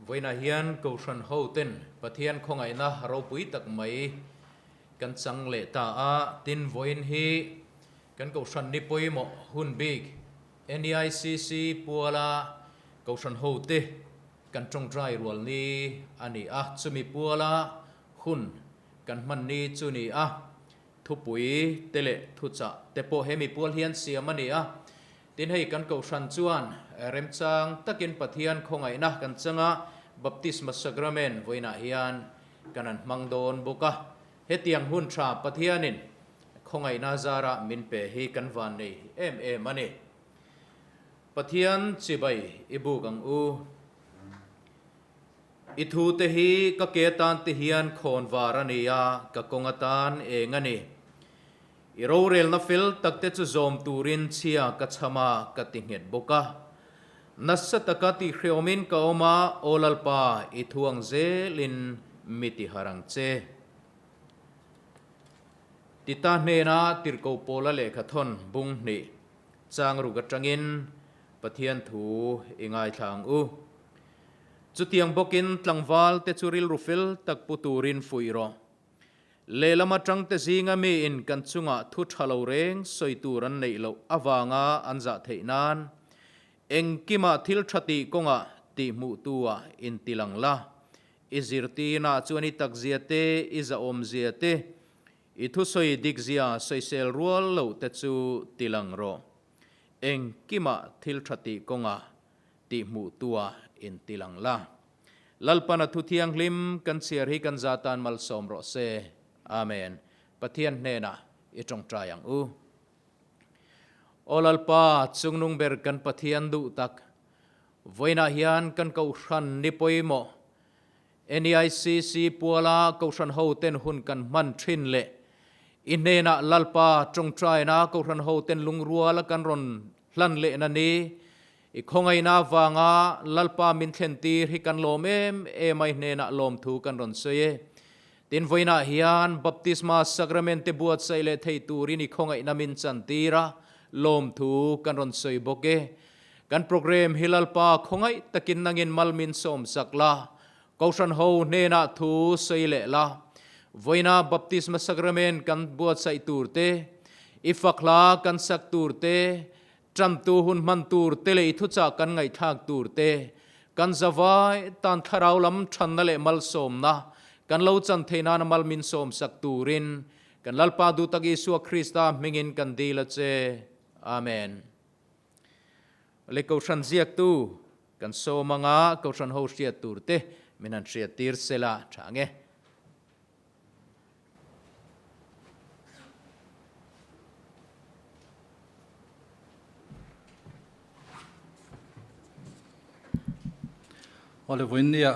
Vawiinah hian Kohhran hoten Pathian khawngaihna ropui tak mai kan chang leh ta a, tin vawiin hi kan Kohhran ni pawimawh hun bik NEICC puala Kohhran hote kan tawngtai rual ni a ni a, chumi puala hun kan hman ni chu ni a, thupui te leh thuchah te pawh hemi pual hian siam a ni a. Tin hei kan Kohhran chuan remchang takin Pathian khawngaihna kan chang a, Baptisma Sacrament vawiinah hian kan han hmang dawn bawk a. Hetiang hun tha Pathianin khawngaihna zarah min pe hi kan van nei em em a ni. Pathian chibai i buk ang u. I thu te hi ka ke atan te hian khawn var a ni a, ka kawng atan eng a ni. I rorelna fel tak te chu zawm turin chhia ka chham a, ka ti nghet bawk a. Nasa taka tihhreawmin ka awm a, Aw Lalpa, i thu ang zelin mi ti har ang che. Tita hnena tirhkoh pawla lehkha thawn bung hnih chang ruk atangin Pathian thu i ngaithla ang u. Chutiang bawkin tlangval te chu rilru fel tak pu turin fuih rawh. Lehlam atang te zinga miin kan chungah thu tha lo reng sawi tur an neih loh avanga an zah theih nan engkimah thil tha tih kawngah tih hmuh tu ah inti lang la. I zirtirna chuan i takzia te, i zahawmzia te, i thusawi dikzia sawisel rual loh te chu ti lang rawh. Engkimah thil tha tih kawngah tih hmuh tua inti lang la. Lalpana thu thianghlim kan chhiar hi kan za tan malsawm rawh se. Amen. Pathian hnenah i tawngtai ang u. Aw Lalpa, chungnung ber kan Pathian duh tak, vawiinah hian kan Kohhran ni pawimawh NEICC puala Kohhran hoten hun kan hman thin leh i hnenah Lalpa tawngtaina Kohhran hoten lungruala kan rawn hlan lehna ni I khawngaihna avanga Lalpa min thlentir hi kan lawm em em a, i hnenah lawmthu kan rawn sawi e. Tin, vawiinah hian Baptisma Sacrament te buatsaih leh thei turin i khawngaihna min chantir a, lawmthu kan rawn sawi bawk e. Kan program hi Lalpa khawngaih takin nangin mal min sawmsak la, Kohhran ho hnenah thu sawi leh la. Vawiina Baptisma Sacrament kan buatsaih tur te, i fakhla kan sak tur te, Ṭamtu hun hman tur te leh i thuchah kan ngaihthlak tur te, kan zavai tan thlarau lam ṭhanna leh malsawmna kan lo chan theih nana mal min sawmsak turin kan Lalpa duhtak Isua Krista hmingin kan dil a che. Amen. Le Kohhran ziaktu kan sawm anga Kohhran ho hriat tur te min han hriattir sela ṭha ang e. Awle vawiin nia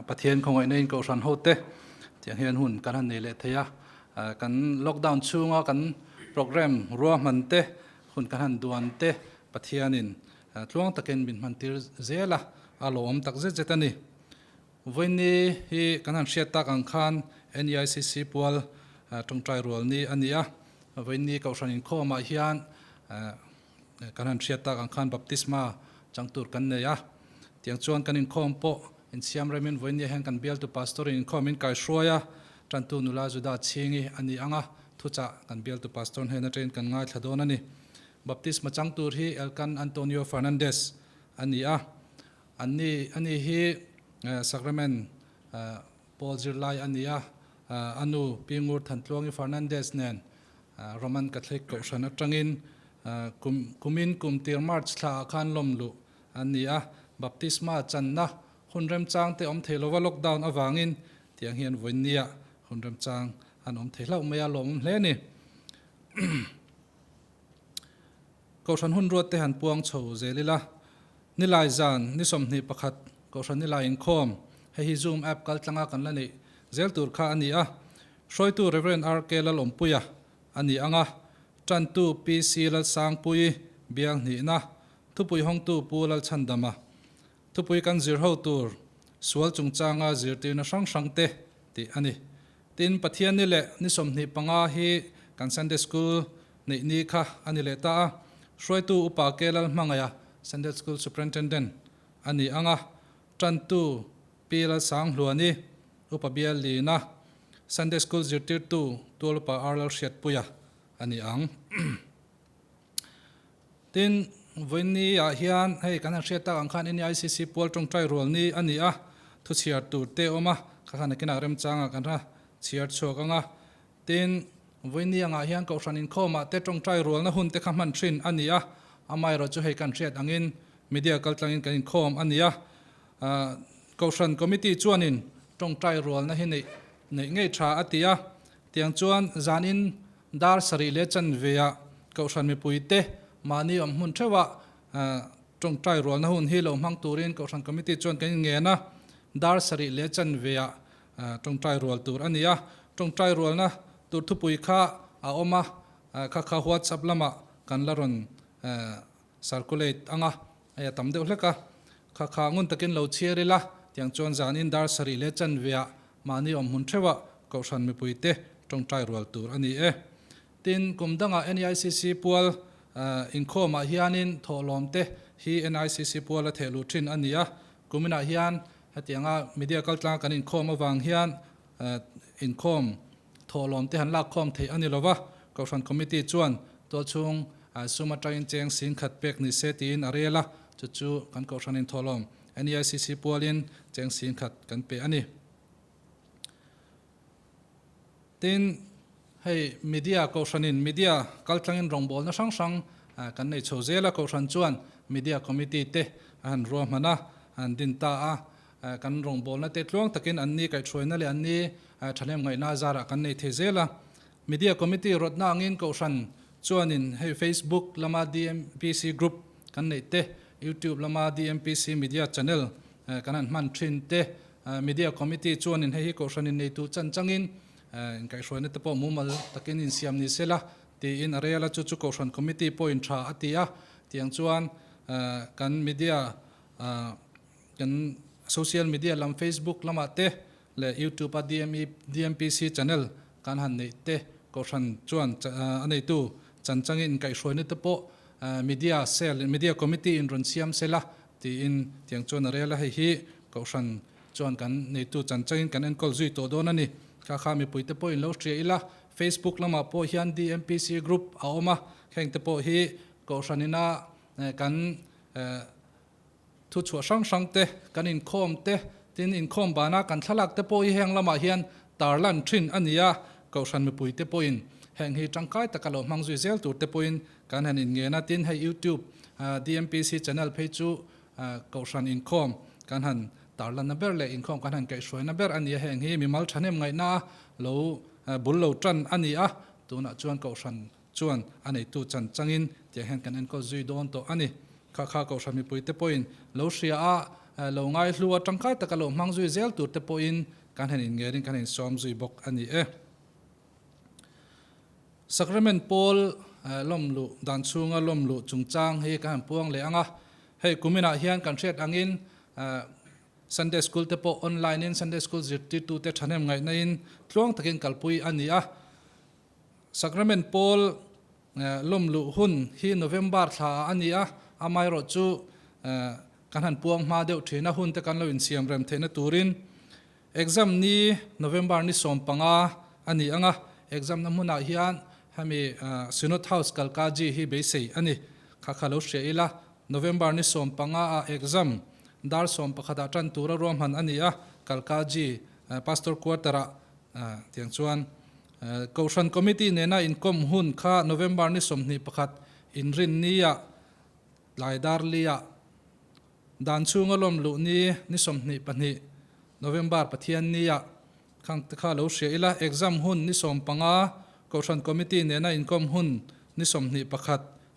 Pathian khawngaihna in Kohhran ho te tiang hian hun kan han nei leh thei a, kan lockdown chhunga kan program ruahman te hun kan han duan te Pathianin tluang takin min hmantir zel a, a lawmawm tak zet zet a ni. Vawiini hi kan han hriat tak ang khan NEICC pual tawngtai rual ni a ni a. Vawiini Kohhran inkhawmah hian kan han hriat tak ang khan baptisma chang tur kan nei a. Tiang chuan kan inkhawm pawh insiam remin vawiini hian kan bialtu pastor in inkhawm in kaihruai a, tantu nula Juda Chhingi a ni ang a, thuchah kan bialtu pastor hnen atangin kan ngaithla dawn a ni. Baptisma chang tur hi Elkan Antonio Fernandez a ni a. Anni ani hi Sacrament pawl zirlai a ni a, a nu Pi Ngur Thantluangi Fernandez nen Roman Catholic Kohhran atangin Kum kumin kum tir March thla ah khan lawm luh an ni a, baptisma channa hun remchang te awm thei lova lockdown avangin tiang hian vawinia hun remchang an awm thei hlauh mai a, lawmawm hle a ni. Kohhran hun ruat te han puang chho zel ila, Nilai zan ni 21 Kohhran Nilai inkhawm, hei hi Zoom app kal tlanga kan la neih zel tur kha a ni a, hruaitu Rev. RK Lalawmpuia a ni ang a, tantu PC Lalsangpui bial hnihna, thupui hawngtu Pu Lalchhandama, thupui kan zir ho tur sual chungchanga zirtirna hrang hrang te tih a ni. Tin, Pathianni leh ni 25 hi kan Sunday School neih ni kha a ni leh ta a, hruaitu Upa K Lalhmangaiha, Sunday School Superintendent, a ni ang a, tantu Pi Lalsanghluani, Upa Bial Lina, Sunday School zirtirtu Tual Upa R Lalhriatpuia a ni ang. Tin, vawiinni ah hian hei kan han hriat tak ang khan NEICC pual tawngtai rual ni a ni a, thu chhiar tur te a awm a, kha khan nakinah remchangah kan ra chhiar chhuak ang a. Tin, vawiinni angah hian Kohhran inkhawmah te tawngtai rualna hun te kha hman thin a ni a, amaherawh chu hei kan hriat angin media kaltlangin kan inkhawm a ni a. Kohhran Committee chuanin tawngtai rualna hi neih neih ngei tha a ti a, tiang chuan zanin Dar sarih leh chanveah Kohhran mipuite mahni awm hmun theuhah tawngtai rualna hun hi lo hmang turin Kohhran Committee chuan kan inngen a. Dar sarih leh chanveah tawngtai rual tur a ni a. Tawngtai rualna tur thupui kha a awm a, kha kha WhatsApp lamah kan la rawn circulate ang a, hei a tam deuh hlek a. Kha kha ngun takin lo chhiar ila, tiang chuan zanin dar sarih leh chanveah Mahni awm hmun theuhah Kohhran mipuite tawngtai rual tur a ni e. Tin, kum dangah NEICC pual inkhawmah hianin thawhlawmte hi NICC pual a thehluh thin a ni a. Kuminah hian hetianga media kaltlanga kan inkhawm avang hian inkhawm thawhlawmte han lakkhawm theih a ni lova. Kohhran Committee chuan tualchhung sum atangin cheng singkhat pek ni se tiin a rel a, chu chu kan Kohhranin thawhlawm NEICC pualin cheng singkhat kan pe a ni. Tin, hei media Kohhranin media kaltlangin rawngbawlna hrang hrang kan nei chho zel a, Kohhran chuan media committee te a han ruahman a, a han din ta a, kan rawngbawlna te tluang takin an ni kaihhruaina leh an ni thahnem ngaihna zarah kan nei thei zel a. Media committee rawtna angin Kohhran chuanin hei Facebook lama DMPC group kan neih te, YouTube lama DMPC media channel kan han hman thin te, Media committee chuanin hei hi Kohhranin neitu chan changin inkaihhruaina te pawh mumal takin insiam ni sela tiin a rel a, chu chu Kohhran committee pawhin tha a ti a, tiang chuan kan media Kan social media lam Facebook lamah te leh YouTube a DME DMPC channel kan han neih te Kohhran chuan a neitu chanchangin inkaihhruaina te pawh media cell media committee in rawn siam sela tiin tiang chuan a rel a, hei hi Kohhran chuan kan neitu chanchangin kan enkawl zui tawh dawn a ni. Kha kha mipui te pawh in lo hria ila Facebook lamah pawh hian DMPC group a awm a, heng te pawh hi Kohhran ina kan Thuchhuah hrang hrang te, kan inkhawm te, tin inkhawm bana kan thlalak te pawh hi heng lamah hian tarlan thin a ni a, Kohhran mipui te pawhin heng hi tangkai taka lo hmang zui zel tur te pawhin kan han inngen a, tin hei YouTube DMPC channel phei chu Kohhran inkhawm kan han tarlanna ber leh inkhawm kan han kaihhruaina ber a ni a, heng hi mimal thahnem ngaihna lo bul lo tan a ni a, tunah chuan Kohhran chuan a neitu chan changin tiang hian kan enkawl zui dawn tawh a ni. Kha kha Kohhran mipuite pawhin lo hria a, lo ngaihlu a, tangkai taka lo hmang zui zel tur te pawhin kan han inngerin kan han insawm zui bawk a ni e. Sacrament pawl lawmluh dan chhunga lawmluh chungchang hi kan han puang leh ang a, hei kuminah hian kan hriat angin Sunday School te pawh online in Sunday School zirtirtute thahnem ngaihna in tluang takin kalpui a ni a. Sacrament pawl lawmluh hun hi November thla ah a ni a, amaherawh chu kan han puang hma deuh thin a, hun te kan lo insiam rem theihna turin exam ni November ni 15 a ni ang a, exam na hmunah hian hemi Synod House Kalkaji hi beisei a ni. Kha kha lo hria ila, November ni 15 ah exam dar 11 ah tan tura ruahman a ni a, Kalkaji Pastor Quarter ah tiang chuan Kohhran Committee nena inkawm hun kha November ni 21, Inrinnia tlai dar lia dan chhunga lawm luh ni ni 22 November Pathiannia khang te kha lo hria ila. Exam hun ni 15 Kohhran Committee nena inkawm hun ni 21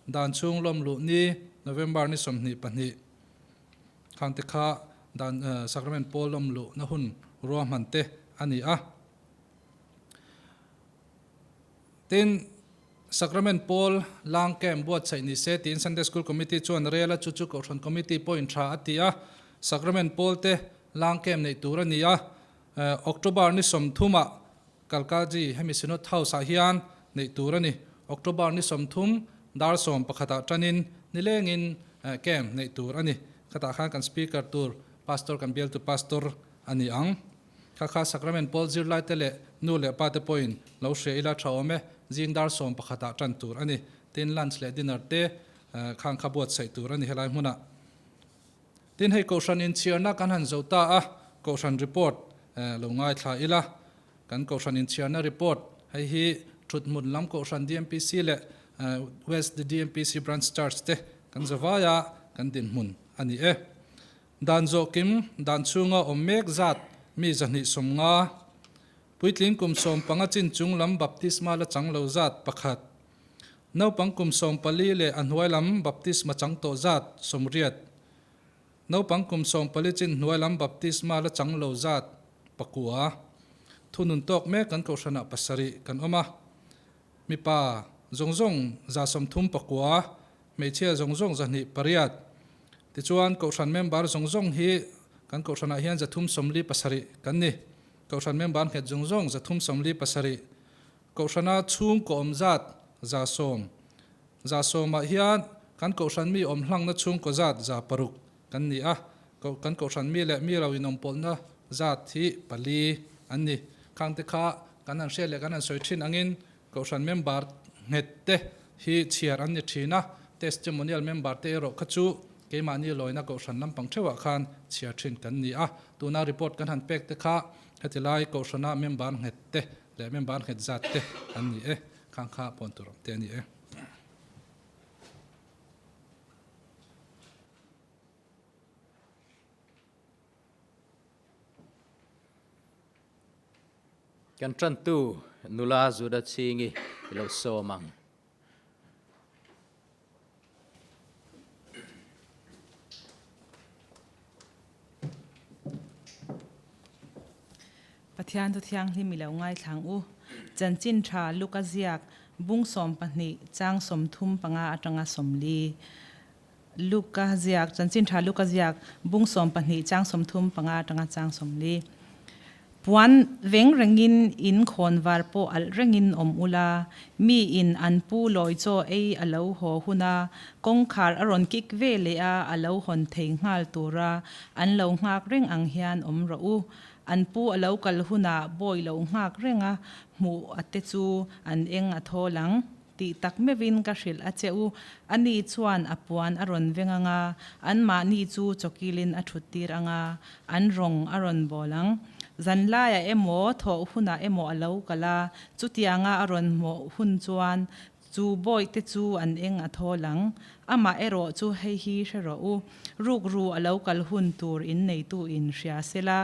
dan chhung lawm luh ni November ni 22 khang te kha dan Sacrament pawl lawm luh na hun ruahman te a ni a. Tin, Sacrament pawl lang camp buatsaih ni se tiin Sunday School Committee chuan rel a, chu chu Kohhran Committee pawhin tha a ti a, Sacrament pawl te lang camp neih tur a ni a. October ni 30 ah Kalkaji hemi Synod House ah hian neih tur a ni. October ni 30 dar 11 ah tanin nilengin camp neih tur a ni. Khatah khan kan Speaker tur Pastor kan bialtu Pastor a ni ang. Kha kha Sacrament pawl zirlaite leh nu leh pa te pawhin lo hria ila tha awm e, zing dar 11 ah tan tur a ni. Tin, lunch leh dinner te khang kha buatsaih tur a ni helai hmunah. Tin, hei Kohhran inchhiarna kan han zo ta a, Kohhran report lo ngaithla ila. Kan Kohhran inchhiarna report hei hi Thuthmun lam Kohhran DMPC leh West DMPC Branch Church te kan zavaia kan dinhmun a ni e. Dan zawhkim, dan chhunga awm mek zat mi 250, puitling kum 15 chin chung lam baptisma la chang lo zat pakhat, naupang kum 14 leh a hnuai lam baptisma chang tawh zat 80, naupang kum 14 chin hnuai lam baptisma la chang lo zat pakua, thunun tawk mek kan kohhranah pasarih kan awm a, mipa zawng zawng 139, hmeichhia zawng zawng 208. Tichuan, Kohhran member zawng zawng hi kan Kohhranah hian 347 kan ni. Kohhran member nghet zawng zawng 347. Kohhrana chhungkaw awm zat 100. 100 ah hian kan Kohhran mi awm hlangna chhungkaw zat 600 kan ni a. Kan Kohhran mi leh mi lo inawmpawlhna zat hi pali an ni. Khangte kha kan han hriat leh kan han sawi thin angin Kohhran member nghet te hi chhiar an ni thin a, testimonial member te erawh kha chu keimahni lawina Kohhran lampang theuhah khan chhiar thin kan ni a. Tuna report kan han pek te kha heti lai Kohhrana member nghet te leh member nghet zat te an ni e, khang kha pawn tur awm te a ni e. Kan tantu nula Juda Chingi i lo sawm ang. Pathian thu thianghlim i lo ngaithlang u. Chanchin tha Luka ziak bung 12 chang 35 atanga 40. Luka ziak Chanchin tha Luka ziak bung 12 chang 35 atanga chang 40. Puan veng rengin in khawn var pawh alh rengin awm ula, mi in an pu lawi chaw ei a lo haw huna kawngkhar a rawn kik ve leh a, a lo hawn thei nghal tura an lo nghak reng ang hian awm rawh u. An pu a lo kal hunah bawi lo nghak renga hmuh a te chu an eng a thawl ang. Tih tak meuhin ka hrilh a che u, ani chuan a puan a rawn veng ang a, anmahni chu chawkilin a thut tir ang a, an rawng a rawn bawl ang. Zanlaiah emaw, thawh hunah emaw a lo kal a, chutianga a rawn hmawh hun chuan chu bawihte chu an eng a thawl ang. Amah erawh chu hei hi hre rawh u, rukru a lo kal hun tur in neitu in hria sela,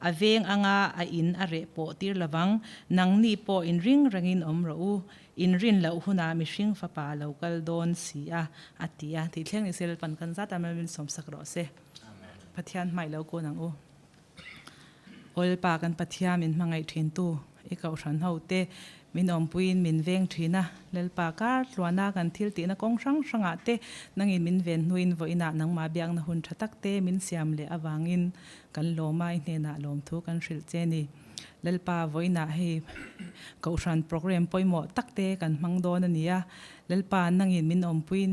a veng anga a in a reh pawh tir lovang, nangni pawh in ring rengin awm rawh u. Inrin loh hunah mihring fapa a lo kal dawn si a, a ti a. Tih thleng ni se Lalpan kan zat a min sawmsak rawh se. Pathian hmai lo kun ang u. Aw Lalpa kan Pathian min hmangaih thintu i kohhran ho te min awmpuiin min veng thin a. Lalpa kar tluana kan thil tihna kawng hrang hrangah te nangin min ven hnuin vawiinah nangmah biakna hun tha tak te min siam leh avangin kan lawm a, i hnenah lawmthu kan hrilh che ni. Lalpa vawiinah hei Kohhran program pawimawh tak te kan hmang dawn a ni a, Lalpa nangin min awmpuiin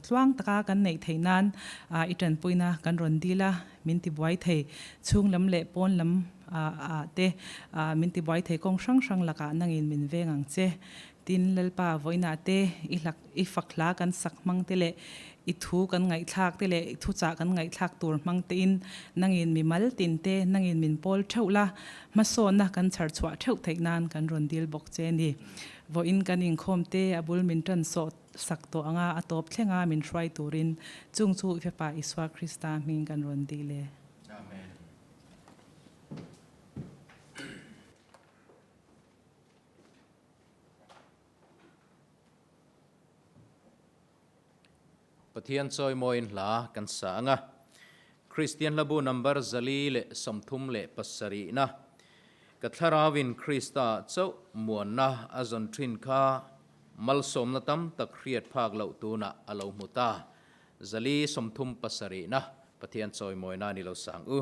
tluang taka kan neih theih nan i tanpuina kan rawn dil a, min tibuai thei chhung lam leh pawn lam ah te min tibuai thei kawng hrang hrang lakah nangin min veng ang che. Tin, Lalpa vawiinah te i hlak i fak hla kan sak hmang te leh i thu kan ngaihthlak te leh i thuchah kan ngaihthlak tur hmang tein nangin mi mal tin te nangin min pawl theuh la, hmasawnna kan chhar chhuah theuh theih nan kan rawn dil bawk che a ni. Vawiin kan inkhawm te a bul min tan sawh sak tawh anga a tawp thlenga min hruai turin chung chu i Fapa Isua Krista hming kan rawn dil e. Amen. Pathian chawimawiin hla kan sa ang a. Kristian hlabu number 437 na Ka thlarauin Krista chauh muanna a zawn thin kha malsawmna tam tak hriat phak loh tunah a lo hmu ta. 437 na Pathian chawimawina ni lo sang u.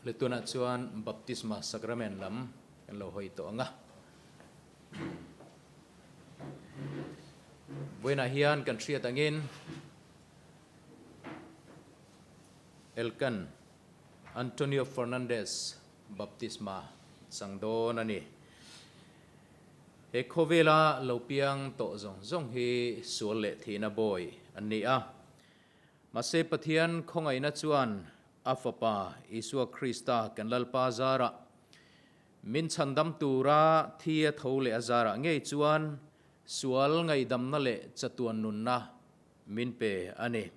Le tunah chuan Baptisma Sacrament lam kan lo hawi tawh ang a. Vawiinah hian kan hriat angin Elkan Antonio Fernandez baptisma chang dawn a ni. He khawvela lo piang tawh zawng zawng hi sual leh thihna bawi an ni a. Mahse Pathian khawngaihna chuan a Fapa Isua Krista kan Lalpa zarah min chhandam tura thi a tho leh a zarah ngei chuan sual ngaihdamna leh chatuan nunna min pe a ni.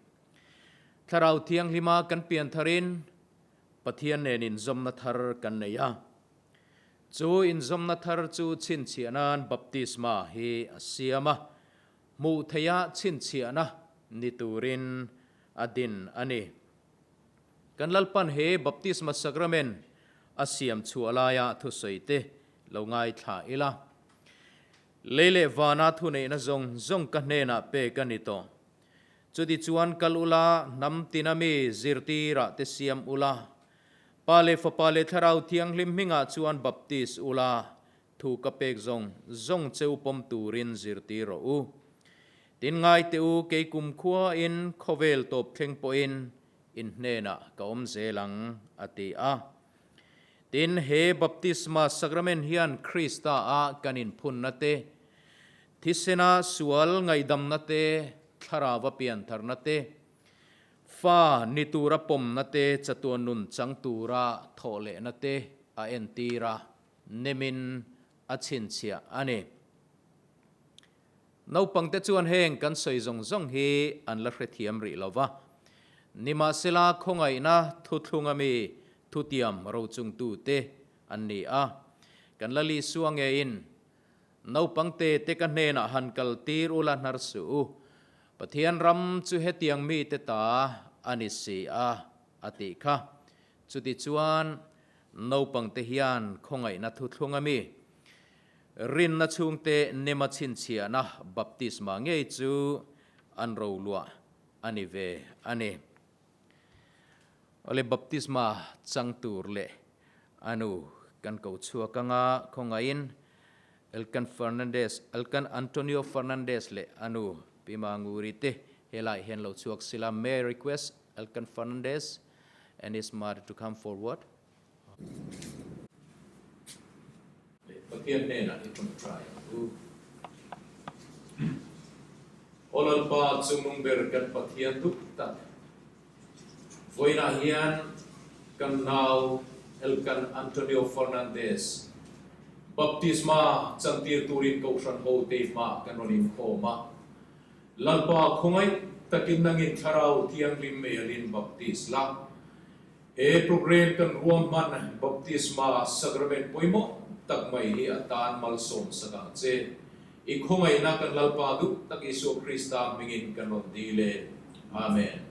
Thlarau Thianghlima kan pian tharin Pathian nen inzawmna thar kan nei a. Chu inzawmna thar chu chhinchhiah nan baptisma hi a siam a, hmuh theiha chhinchhiahna ni turin a din a ni. Kan Lalpan he baptisma sacrament a siam chhuah laia thusawi te lo ngaithla ila. Lei leh vana thuneihna zawng zawng ka hnenah pek a ni tawh. Chutichuan kal ula, hnam tina mi zirtirah te siam ula, Pa leh Fapa leh Thlarau Thianghlim hmingah chuan baptis ula, thu ka pek zawng zawng che u pawm turin zirtir rawh u. Tin ngai teh u, kei kumkhuain khawvel tawp thleng pawhin in hnenah ka awm zel ang, a ti a. Tin, he baptisma sacrament hian Krista-a kan inphunna te, thisena sual ngaihdamna te, thlarauva piantharna te, Fa ni tura pawmna te, chatuan nun chang tura thawh lehna te a entir a, nemin a chhinchhiah a ni. Naupangte chuan heng kan sawi zawng zawng hi an la hrethiam rih lo va. Nimahsela khawngaihna thuthlunga mi thutiam rochungtute an ni a. Kan la Lisua ngeiin Naupangte te ka hnenah han kal tir ula hnar suh u, Pathian ram chu hetiang mite ta a ni si a, a tih kha. Chutichuan, naupangte hian khawngaihna thuthlung a mi, rinna chhungte nema chhinchhiahna baptisma ngei chu an roluah a ni ve a ni. Awle baptisma chang tur leh a nu kan ko chhuak anga khawngaihin Elkan Fernandez, Elkan Antonio Fernandez leh a nu Pi Manguri te helaiah hian lo chhuak sila May I request Elkan Fernandez and his mother to come forward. Leh Pathian hnenah i tawngtai ang u. Aw Lalpa chungnung ber kan Pathian duh tak, vawiinah hian kan nau Elkan Antonio Fernandez baptisma chantir turin Kohhran ho te hma kan rawn inkhawm a. Lalpa khawngaih takin nangin Thlarau Thianghlim meialin baptis la. He program kan ruahman Baptisma Sacrament pawimawh tak mai hi a tan malsawm sak ang che. I khawngaihna kan Lalpa duh tak Isua Krista hmingin kan rawn dil e. Amen.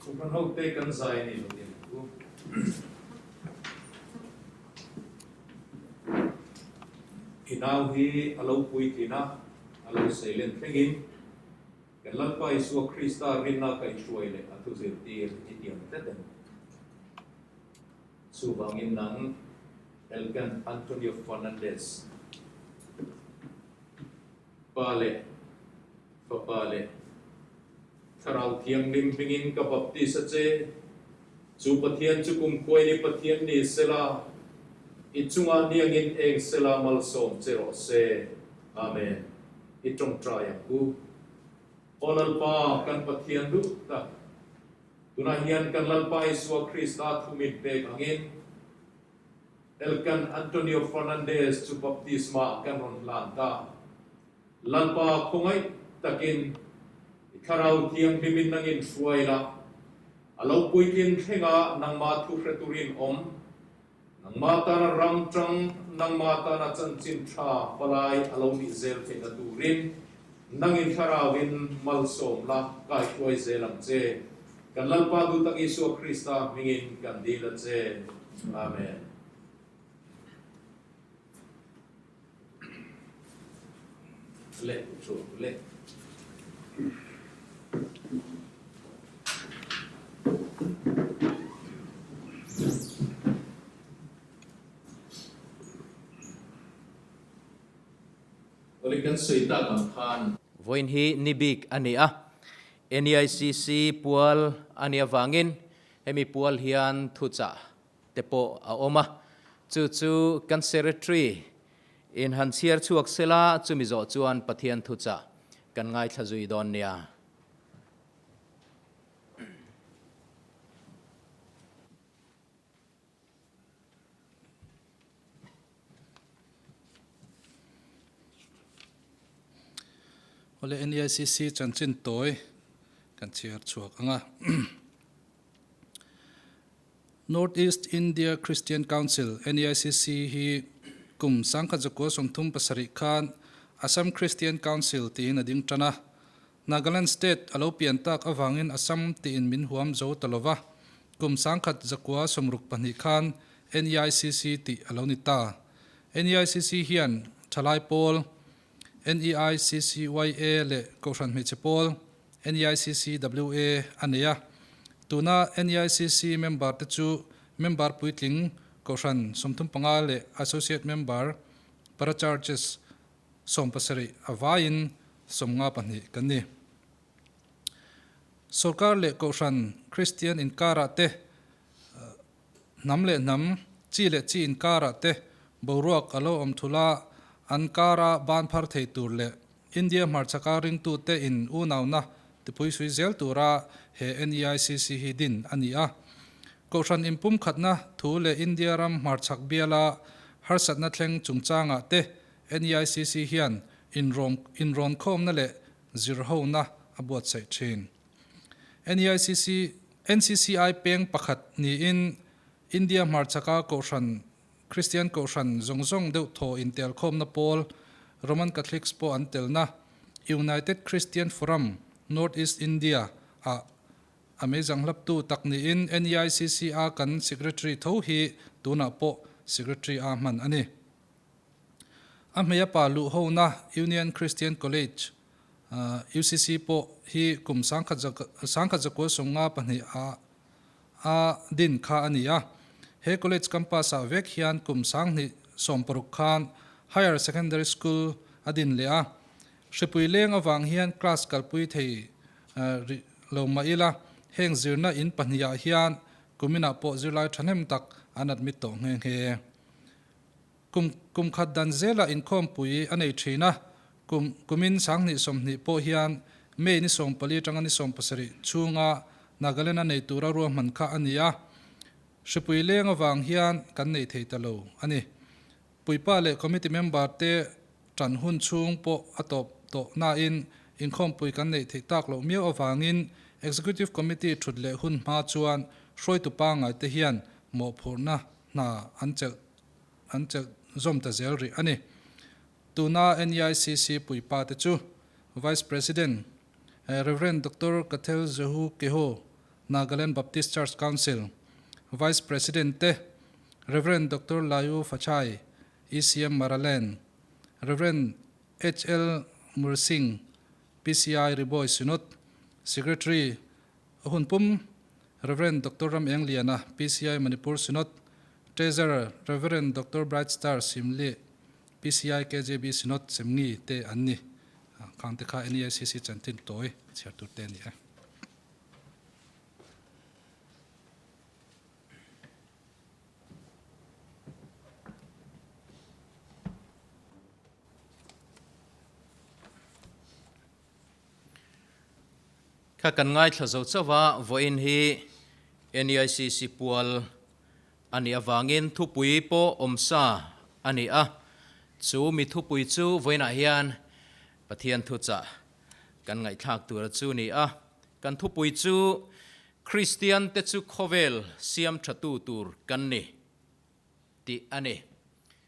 Kohhran ho te kan zai a ni lo tih ang u. I nau hi a lo puitlin a, a lo seilen thlengin kan Lalpa Isua Krista rinna kaihhruai leh a thuzirtir i tiam tlat em? Chuvangin nang Elkan Antonio Fernandez, Pa leh Fapa leh Thlarau Thianghlim hmingin ka baptis a che. Chu Pathian chu kumkhuain i Pathian ni sela, i chungah niangin eng sela malsawm che rawh se. Amen. I tawngtai ang u. Aw Lalpa, kan Pathian duh tak. Tunah hian kan Lalpa Isua Krista thu min pek angin Elkan Antonio Fernandez chu baptisma kan rawn hlan ta. Lalpa khawngaih takin i Thlarau Thianghlimin nangin hruai la, a lo puitlin thlenga nangmah thu hre turin awm, nangmah tana ram tang, nangmah tana chanchin tha palai a lo nih zel theihna turin nangin Thlarauin malsawm la kaihruai zel ang che. Kan Lalpa duhtak Isua Krista hmingin kan dil a che. Amen. Le chu le. Awle kan sawi tak ang khan. Vawiin hi ni bik a ni a, NEICC pual a nih avangin hemi pual hian thuchah te pawh a awm a, chu chu kan Secretary in han chhiar chhuak sela chumi zawh chuan Pathian thuchah kan ngaithla zui dawn nia. Awle NEICC chanchin tawi kan chhiar chhuak ang a. North East India Christian Council, NEICC, hi kum 1937 khan Assam Christian Council tiin a ding tan a. Nagaland State a lo pian tak avangin Assam tiin min huam zo ta lova, kum 1962 khan NEICC tih a lo ni ta. NEICC hian thalai pawl, NEICCYA leh Kohhran Hmeichhe Pawl, NEICCWA, a nei a. Tuna NEICC member te chu member puitling Kohhran 35 leh Associate Member Parachurches 17 a vaiin 52 kan ni. Sorkar leh Kohhran Kristian inkarah te Hnam leh hnam, chi leh chi inkarah te boruak a lo awm thul a, an kara ban phar thei tur leh India hmarchhaka ringtute in unauna tipui sui zel tura he NEICC hi din a ni a. Kohhran inpumkhatna thu leh India ram hmarchhak biala harsatna thleng chungchangah te NEICC hian inrawnkhawmna leh zirhona a buatsaih thin. NEICC, NCCI peng pakhat niin India hmarchhaka kohhran, Kristian kohhran zawng zawng deuh thaw intelkhawmna pawl, Roman Catholics pawh an telna, United Christian Forum, North East India, ah a meizanghlaptu tak niin NEICC a kan Secretary tho hi tunah pawh Secretary a hman a ni. A hmeia pa luhhona Union Christian College, UCC, pawh hi kum 1992 ah a din kha a ni a. He college campus ah vek hian kum 2016 khan Higher Secondary School a din leh a. Hripui leng avang hian class kalpui thei rih lo mah ila, heng zirna in pahnihah hian kuminah pawh zirlai thahnem tak an admit tawh nghe nghe. Kum kum khat dan zela inkhawmpui a nei thin a, kum kumin 2020 pawh hian May ni 14 atanga ni 17 chhunga Nagaland a nei tura ruahman kha a ni a, hripui leng avang hian kan nei thei ta lo a ni. Puipa leh committee member te tan hun chhung pawh a tawp tawh nain inkhawmpui kan neih theih tak loh miau avangin Executive Committee thut leh hun hma chuan hruaitu pangngai te hian mawhphurhna hna an chelh an chelh zawm ta zel rih a ni. Tuna NEICC puipa te chu Vice President, Rev. Doctor Kathel Zehu Keho, Nagaland Baptist Church Council, Vice President te Rev. Doctor Layu Fachai, ECM Maraland, Rev. HL Mursing, PCI Riboi Synod, Secretary, A hun pum, Rev. Doctor Ram Eng Liana, PCI Manipur Synod, Treasurer, Rev. Doctor Bright Star Simli, PCI KJB Synod Semngi te an ni. Khang te kha NEICC chanchin tawi chhiar tur te a ni e. Kha kan ngaithla zo chauh a, vawiin hi NEICC pual a nih avangin thupui pawh awmsa a ni a, chu mi thupui chu vawiinah hian. Pathian thuchah kan ngaihthlak tura chu ni a. Kan thupui chu Kristian te chu khawvel siam thatu tur kan ni tih a ni.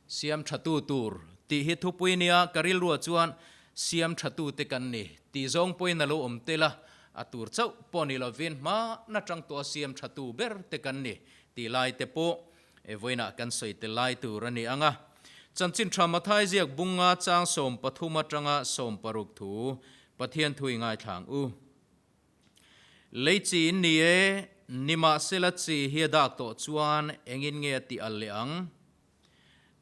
Siam thatu tur tih hi thupui nia ka rilruah chuan siam thatu te kan ni tih zawng pawhin a lo awm tel a, a tur chauh pawh ni lovin hma na tang tawha siam thatu ber te kan ni tih lai te pawh E vawiinah kan sawi tel lai tur a ni ang a. Chanchin tha Mathai ziak bunga chang 13 atanga 60 thu Pathian thu i ngaithla ang u. Lei chi in ni e, nimahsela chi hi a dak tawh chuan engin nge a tih al leh ang?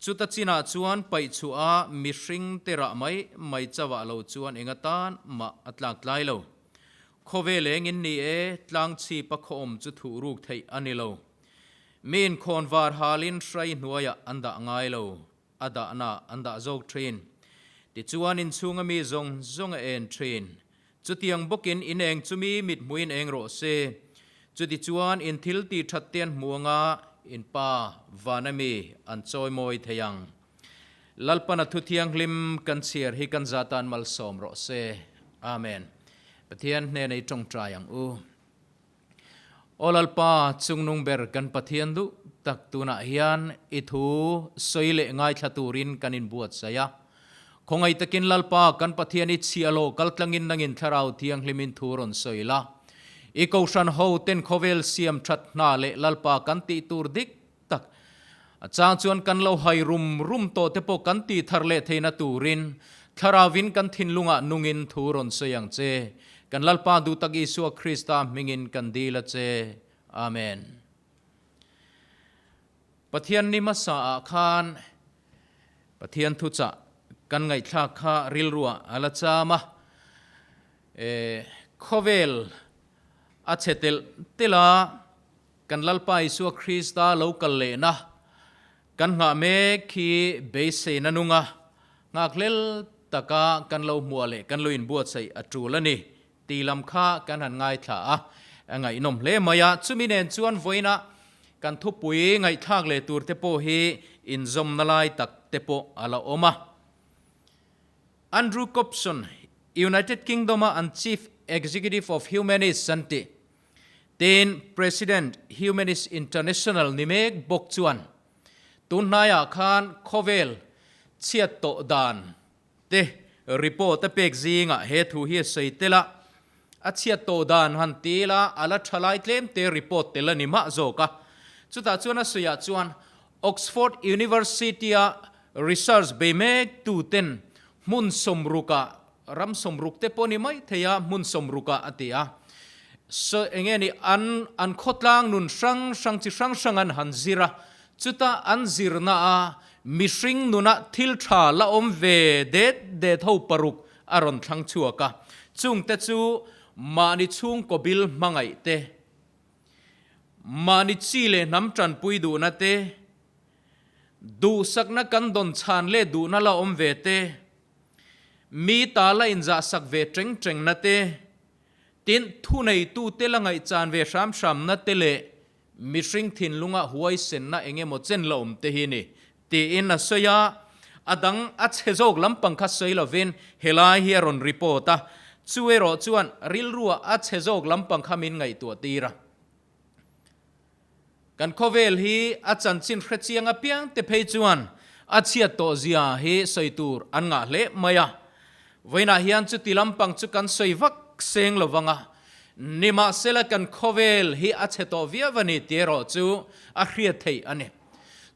Chuta chinah chuan paih chhuah a mihring te rah mai mai chauh ah lo chuan eng atan mah a tlak tlai lo. Khawvel engin ni e, tlang chhip a khaw awm chu thuh ruk theih a ni lo. Mi inkhawnvar halin hrai hnuaiah an dah ngai lo, a dahna an dah zawk thin. Tichuan inchhunga mi zawng zawng a en thin. Chutiang bawkin in eng chu mi mithmuhin eng rawh se. Chutichuan in thil tih that te an hmu anga in pa vana mi an chawimawi thei ang. Lalpana thu thianghlim kan chhiar hi kan zatan malsawm rawh se. Amen. Pathian hnena i tawngtai ang u. Aw Lalpa, chungnung ber kan Pathian duh tak tunah hian i thu sawi leh ngaithla turin kan inbuatsaih a. Khawngaih takin Lalpa, kan Pathian i chhiah lo kal tlangin nangin Thlarau Thianghlimin thu rawn sawi la. I Kohhran ho ten khawvel siam that hna leh Lalpa kan tih tur dik tak a chang chuan kan lo hai rum rum tawh te pawh kan tih thar leh theihna turin Thlarauin kan thinlungah nungin thu rawn sawi ang che. Kan Lalpa duhtak Isua Krista hmingin kan dil a che. Amen. Pathian ni hmasa ah khan Pathian thuchah kan ngaihthlak kha rilruah a la cham a. E, khawvel a chhe telh telh a. Kan Lalpa Isua Krista lo kal lehna kan nghah mek hi beiseina nunga nghakhlel taka kan lo hmuah leh kan lo inbuatsaih a tul a ni tih lam kha kan han ngaithla a, a ngaihnawm hle mai a. Chumi nen chuan vawiinah kan thupui ngaihthlak leh tur te pawh hi inzawmna lai tak te pawh a la awm a. Andrew Copson, United Kingdom-a an Chief Executive of Humanists an tih, Tin, President Humanist International ni mek bawk chuan tun hnaiah khan khawvel chhiat tawh dan te report a pek zingah he thu hi a sawi tel a, a chhiat tawh dan han ti ila a la tha lai tlem te report tel a ni mah zawk a. Chutah chuan a sawiah chuan Oxford University-a research bei mek tuten hmun sawmrukah Ram sawmruk te pawh ni mai thei a, hmun sawmruk ah a ti a. So enge ni an an khawtlang nun hrang hrang chi hrang hrang an han zir a, chuta an zirna a mihring nuna thil tha la awm ve det det ho paruk a rawn thlang chhuak a. Chungte chu mahni chhungkaw bil hmangaih te, mahni chi leh hnam tanpui duhna te, duhsakna kan dawn chhan leh duhna la awm ve te, Mi ta la inzahsak ve teng tengna te, tin thuneitute la ngaihchan ve hram hramna te leh mihring thinlunga huaisenna eng emaw chen la awm te hi ni, tiin a sawi a. A dang a chhe zawk lampang kha sawi lovin helai hi a rawn report a, chu erawh chuan rilruah a chhe zawk lampang kha min ngaihtuah tir a. Kan khawvel hi a chanchin hrechiang apiang te phei chuan a chhiat tawh zia hi sawi tur an ngah hle mai a. Vawiinah hian chuti lampang chu kan sawi vak seng lo vang a, nimahsela kan khawvel hi a chhe tawh viau a ni tih erawh chu a hriat theih a ni.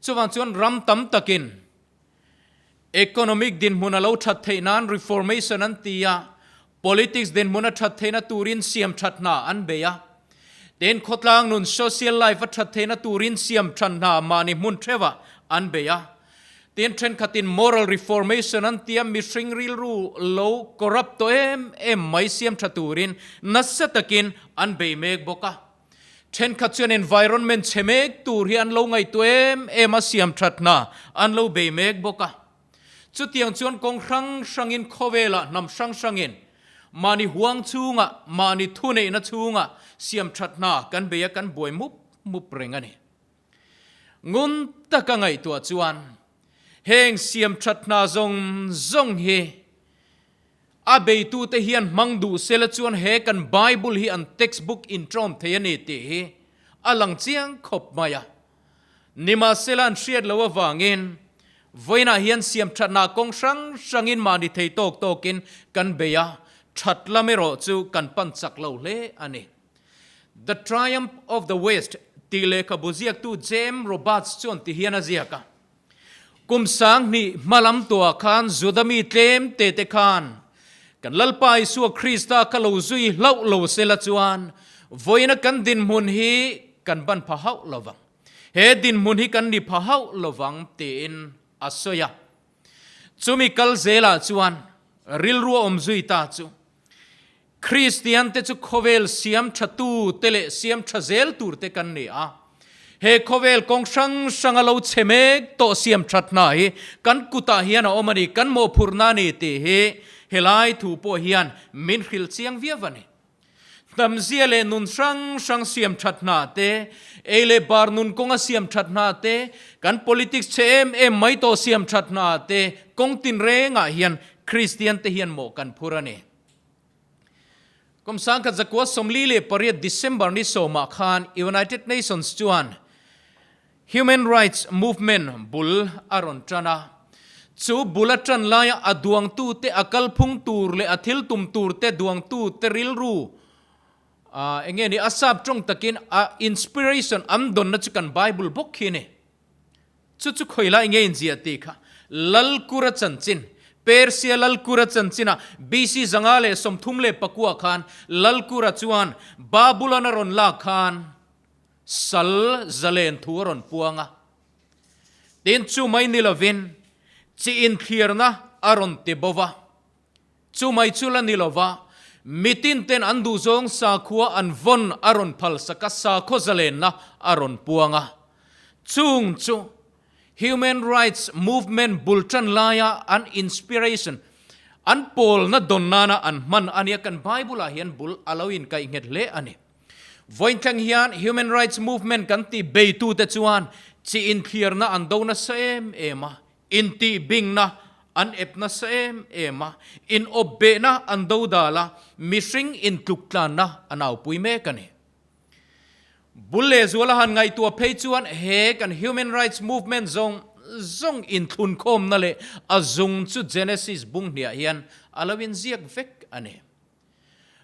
Chuvang chuan ram tam takin economic dinhmun a lo that theih nan reformation an ti a, Politics dinhmun a that theihna turin siam that hna an bei a. Tin, khawtlang nun social life a that theihna turin siam that hna mahni hmun theuhah an bei a. Tin, thenkhatin moral reformation an tia mihring rilru lo corrupt tawh em em mai siam tha turin nasa takin an bei mek bawk a. Thenkhat chuan environment chhe mek tur hi an lo ngaihtuah em em a siam that hna an lo bei mek bawk a. Chutiang chuan kawng hrang hrangin khawvelah hnam hrang hrangin mahni huang chhungah, mahni thuneihna chhungah siam that hna kan bei a, kan buai mup mup reng a ni. Ngun taka ngaihtuah chuan heng siam that hna zawng zawng hi. A beitute hian hmang duh sela chuan he kan Bible hi an textbook inṭawm thei a ni tih hi a lang chiang khawp mai a. Nimahsela an hriat loh avangin vawiinah hian siamṭhatna kawng hrang hrangin mahni thei tawk tawkin kan bei a, ṭhat lam erawh chu kan pan chak lo hle a ni. The Triumph of the West tih lehkhabu ziaktu James Roberts chuan ti hian a ziak a, Kum 2000 hma lam tuah khan Juda mi tlem te te khan kan Lalpa Isua Krista kha lo zui hlauh lo sela chuan vawiina kan dinhmun hi kan ban pha hauh lo vang. He dinhmun hi kan ni pha hauh lo vang tiin a sawi a. Chumi kal zelah chuan rilru a awm zui ta chu Kristian te chu khawvel siam tha tu te leh siam tha zel tur te kan ni a. He khawvel kawng hrang hrang a lo chhe mek tawh siam that hna hi kan kutah hian a awm a ni, kan mawhphurhna a ni tih hi helai thu pawh hian min hrilh chiang viau a ni. Hnamzia leh nun hrang hrang siam that hna te, ei leh bar nun kawnga siam that hna te, kan politics chhe em em mai tawh siam that hna te kawng tinrengah hian Kristian te hian mawh kan phur a ni. Kum 1948 December ni sawmah khan United Nations chuan Human Rights Movement bul a rawn tan a. Chu bul a tan laia a duangtute, a kalphung tur leh a thil tum turte duangtute rilru eng nge ni a sap tawng takin a inspiration an dawnna chu kan Bible bawk khi a ni. Chu chu khawi lai nge inziah tih kha Lalkura chanchin, Persia Lalkura chanchinah BC 534 khan Lalkura chuan Babulon a rawn lak khan sal zalen thu a rawn puang a. Tin, chu mai ni lovin chi inthlirna a rawn ti bo va. Chu mai chu la ni lova, mitin ten an duhzawng sakhua an vawn a rawn phalsak a, sakhaw zalenna a rawn puang a. Chung chu Human Rights Movement bul tan laia an inspiration, an pawlna dawn nana an hman a nia, kan Bible ah hian bul a lo inkaih nghet hle a ni. Vawiin hian Human Rights Movement kan tih beitute chuan chi inthliarna an do nasa em em a, Intihbingna an ep nasa em em a, inawpbehna an dodal a, mihring intluktlanna an aupui mek a ni. Bul leh zuala han ngaihtuah phei chuan he kan Human Rights Movement zawng zawng inthlunkhawmna leh a zung chu Genesis bung hniah hian a lo inziak vek a ni.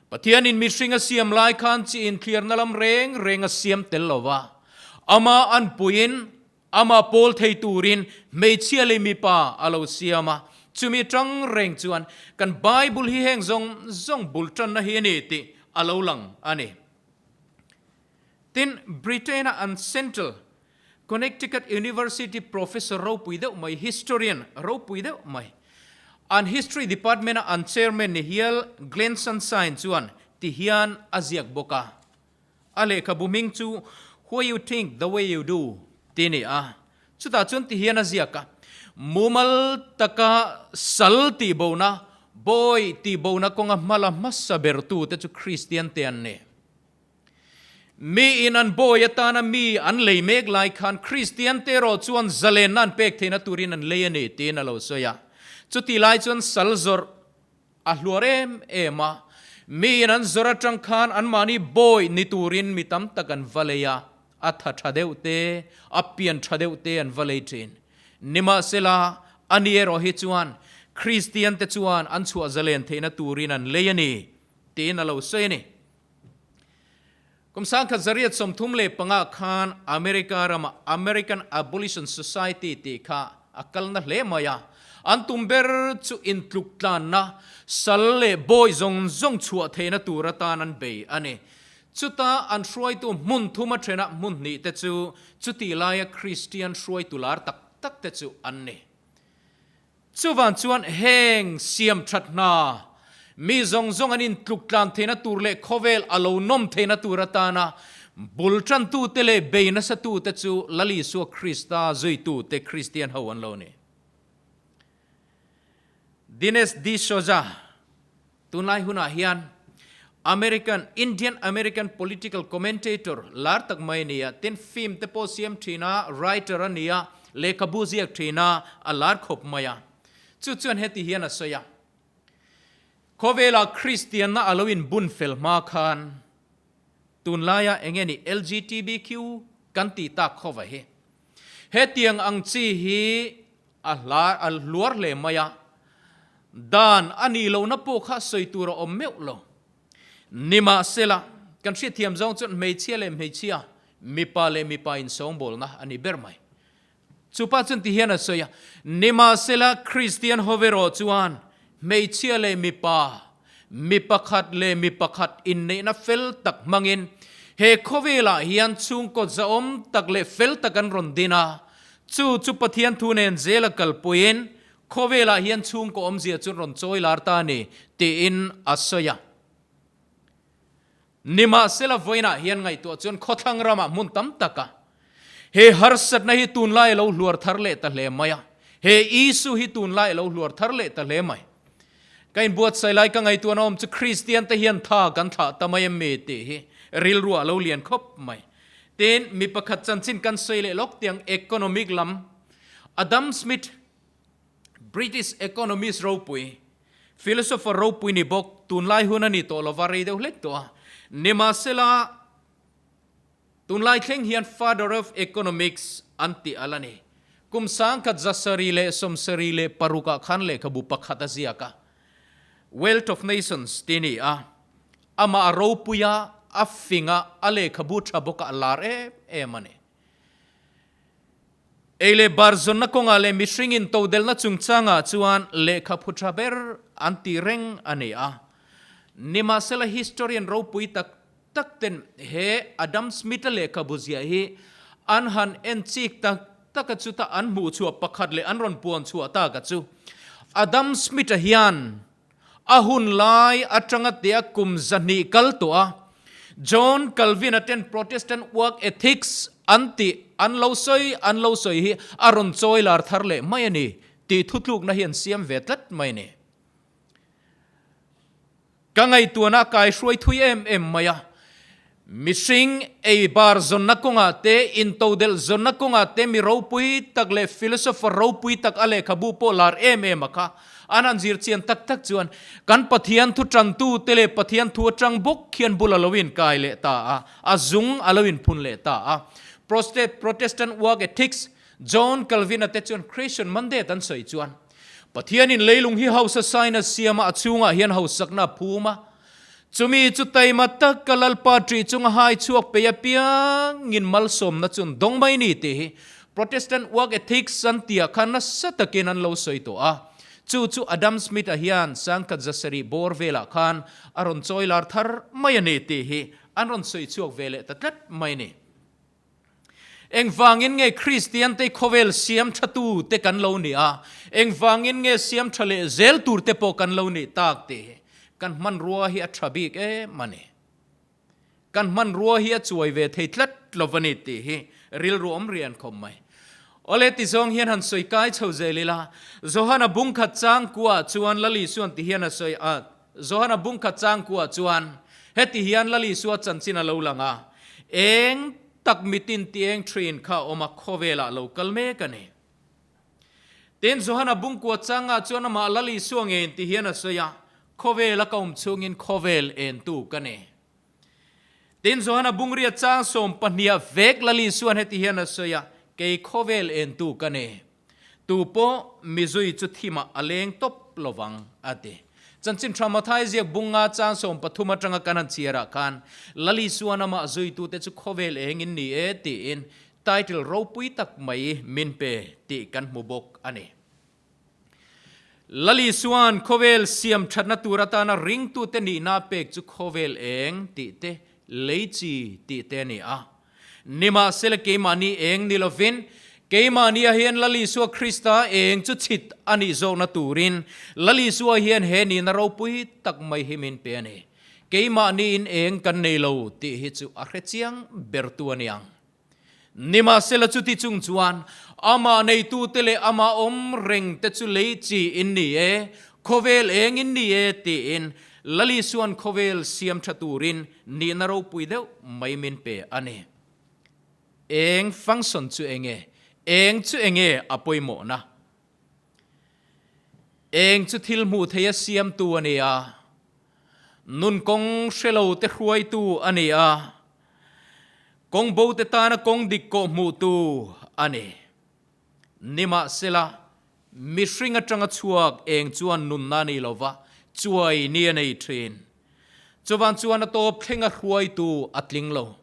Pathianin mihring a siam lai khan chi inthliarna lam reng reng a siam tel lo va, ama anpuiin Amah pawl thei turin hmeichhia leh mipa a lo siam a, chumi tang reng chuan kan Bible hi heng zawng zawng bul tanna hi a ni tih a lo lang a ni. Tin, Britain-a an Central Connecticut University professor ropui deuh mai, historian ropui deuh mai, an history department-a an chairman ni hial Glenn Sunshine chuan ti hian a ziak bawk a. A lehkhabu hming chu Why You Think The Way You Do tih a ni a. Chutah chuan ti hian a ziak a, Mumal taka sal tihbona, bawi tihbona kawnga hmala hmasa bertute chu Kristiante an ni. Miin an bawi atana mi an lei mek lai khan Kristiante erawh chuan zalenna an pek theihna turin an lei a ni tiin a lo sawi a. Chutih lai chuan sal zawrh A hluar em em a, miin an zawr atang khan anmahni bawi ni turin mi tam tak an va lei a, a tha tha deuh te, a pian tha deuh te an va lei thin. Nimahsela, ani erawh hi chuan Kristian te chuan an chhuah zalen theihna turin an lei a ni, tiin a lo sawi a ni. Kum 1935 khan America rama American Abolition Society tih kha a kalna hle mai a. An tum ber chu intluk tlanna, sal leh bawi zawng zawng chhuah theihna tur atan an bei a ni. Chuta an hruaitu hmun thum a thenah hmun hnih te chu chutih laia Kristian hruaitu lar tak tak te chu an ni. Chuvan chuan heng siam that hna, mi zawng zawng an intluk tlan theihna tur leh khawvel a lo nawm theihna tur atana bul tantute leh bei nasatute chu Lal Isua Krista zuitute Kristian ho an lo ni. Dinesh D'Souza. Tunlai hunah hian American, Indian American political commentator lar tak mai a ni a, tin film te pawh siam thin a, writer a ni a, lehkhabu ziak thin a, a lar khawp mai a. Chu chuan heti hian a sawi a, Khawvela Kristianna a lo inbun fel hma khan tunlaia eng nge ni LGTBQ kan tih tak khawva hi. Hetiang ang chi hi a hla a hluar hle mai a, dan a nih lohna pawh kha sawi tur a awm meuh lo. Nimahsela, kan hriatthiam zawng chuan hmeichhia leh hmeichhia, mipa leh mipa insawngbawlna a ni ber mai. Chupa chuan ti hian a sawi a, Nimahsela, Kristian ho erawh chuan hmeichhia leh mipa, mi pakhat leh mi pakhat inneihna fel tak hmangin he khawvelah hian chhungkaw zahawm tak leh fel tak an rawn din a, chu chu Pathian thu nen zela kalpuiin khawvelah hian chhungkaw awmzia chu an rawn chawi lar ta a ni, tiin a sawi a. Nimahsela vawiinah hian ngaihtuah chuan khawthlang ramah hmun tam taka he harsatna hi tunlai a lo hluar thar leh ta hle mai a, he issue hi tunlai a lo hluar thar leh ta hle mai. Ka inbuatsaih lai ka ngaihtuahna awm chu Kristian te hian tha kan thlah ta mai em mi tih hi rilruah a lo lian khawp mai. Tin, mi pakhat chanchin kan sawi leh lawk tiang economic lam Adam Smith, British economist ropui, philosopher ropui ni bawk, tunlai hun a ni tawh lova rei deuh hlek tawh a. Nimahsela, tunlai thleng hian father of economics an tih a la ni. Kum sangkhat 776 ah khan lehkhabu pakhat a ziak a, Wealth of Nations tih a ni a. Amah a ropui a, a fing a, a lehkhabu tha bawk a, a lar em em a ni. Ei leh bar zawnna kawngah leh mihring intodelhna chungchangah chuan lehkha phu tha ber an tih reng a ni a. Nimahsela historian ropui tak tak ten he Adam Smith-a lehkhabu ziah hi an han en chik tak tak a chuta an hmuh chhuah pakhat leh an rawn puan chhuah tak a chu Adam Smith-a hian A hun lai atanga tia kum 200 kal tawh a, John Calvin-a ten Protestant work ethics an tih an lo sawi an lo sawi hi a rawn chawi lar thar leh mai a ni tih thutlukna hi an siam ve tlat mai a ni. Ka ngaihtuahna a kaihruai thui em em mai a, Mihring ei bar zawnna kawngah te, intodelh zawnna kawngah te mi ropui tak leh philosopher ropui tak a lehkhabu pawh lar em em a kha. An han zir chian tak tak chuan kan Pathian thu tantu te leh Pathian thu atang bawk khian bul a lo inkai leh ta a, a zung a lo inphun leh ta a. Protestant work ethics, John Calvin-a te chuan Christian mandate an sawi chuan Pathianin leilung hi hausa sain a siam a, a chhungah hian hausakna a phum a, Chumi chu taima taka Lalpa ṭih chunga hai chhuak peih apiangin malsawmna chu an dawng mai ni tih hi Protestant work ethics an tihah khan nasa takin an lo sawi tawh a. Chu chu Adam Smith-a hian 1700 bawr velah khan a rawn chawi lar thar mai a ni tih hi an rawn sawi chhuak ve leh ta tlat mai a ni. Engvangin nge Kristiante khawvel siam thatu te kan lo nih a, engvangin nge siam tha leh zel tur te pawh kan lo nih tak tih hi kan hmanrua hi a tha bik em a ni. Kan hmanrua hi a chuai ve thei tlat lo a ni tih hi rilru awm rian khawp mai. Awle ti zawng hian han sawi kai chho zel ila, Johana bungkhat changkua chuan Lal Isuan ti hian a sawi a, Johana bungkhat changkua chuan heti hian Lal Isua chanchin a lo lang a, Eng tak mitin ti eng thin kha a awm a, khawvelah lo kal mek a ni. Tin, Johana bungkua changah chuan amah Lal Isua ngeiin ti hian a sawi a, Khawvela ka awm chhungin khawvel entu ka ni. Tin, Johana bungria chang 12 vek Lal Isuan heti hian a sawi a, Kei khawvel entu ka ni. Tu pawh mizui chu thimah a leng tawp lovang, a ti. Chanchin tha Mathai ziak bunga chang 13 atanga kan han chhiarah khan Lal Isuan amah zuitute chu khawvel engin ni e tiin title ropui tak mai min pe tih kan hmu bawk a ni. Lal Isuan khawvel siam thatna tur atana ringtute nihna pek chu khawvel eng tih te, lei chi tih te a ni a. Nimahsela keimahni eng ni lovin, keimahnia hian Lal Isua Krista eng chu chhit a nih zawkna turin Lal Isua hian he nihna ropui tak mai hi min pe a ni. Keimahniin eng kan nei lo tih hi chu a hre chiang bertu a ni ang. Nimahsela chuti chung chuan amah neitute leh amah awm rengte chu lei chi in ni e, khawvel eng in ni e tiin Lal Isuan khawvel siam tha turin nihna ropui deuh mai min pe a ni. Eng function chu enge? Eng chu enge a pawimawhna? Eng chu thil hmuh theia siamtu a ni a. Nun kawng hre lo te hruaitu a ni a, kawng bo te tana kawng dik kawh hmuhtu a ni. Nimahsela, mihring atanga chhuak eng chuan nunna a nei lo va, chuai ni a nei thin. Chuvan chuan a tawp thlenga hruaitu a tling lo.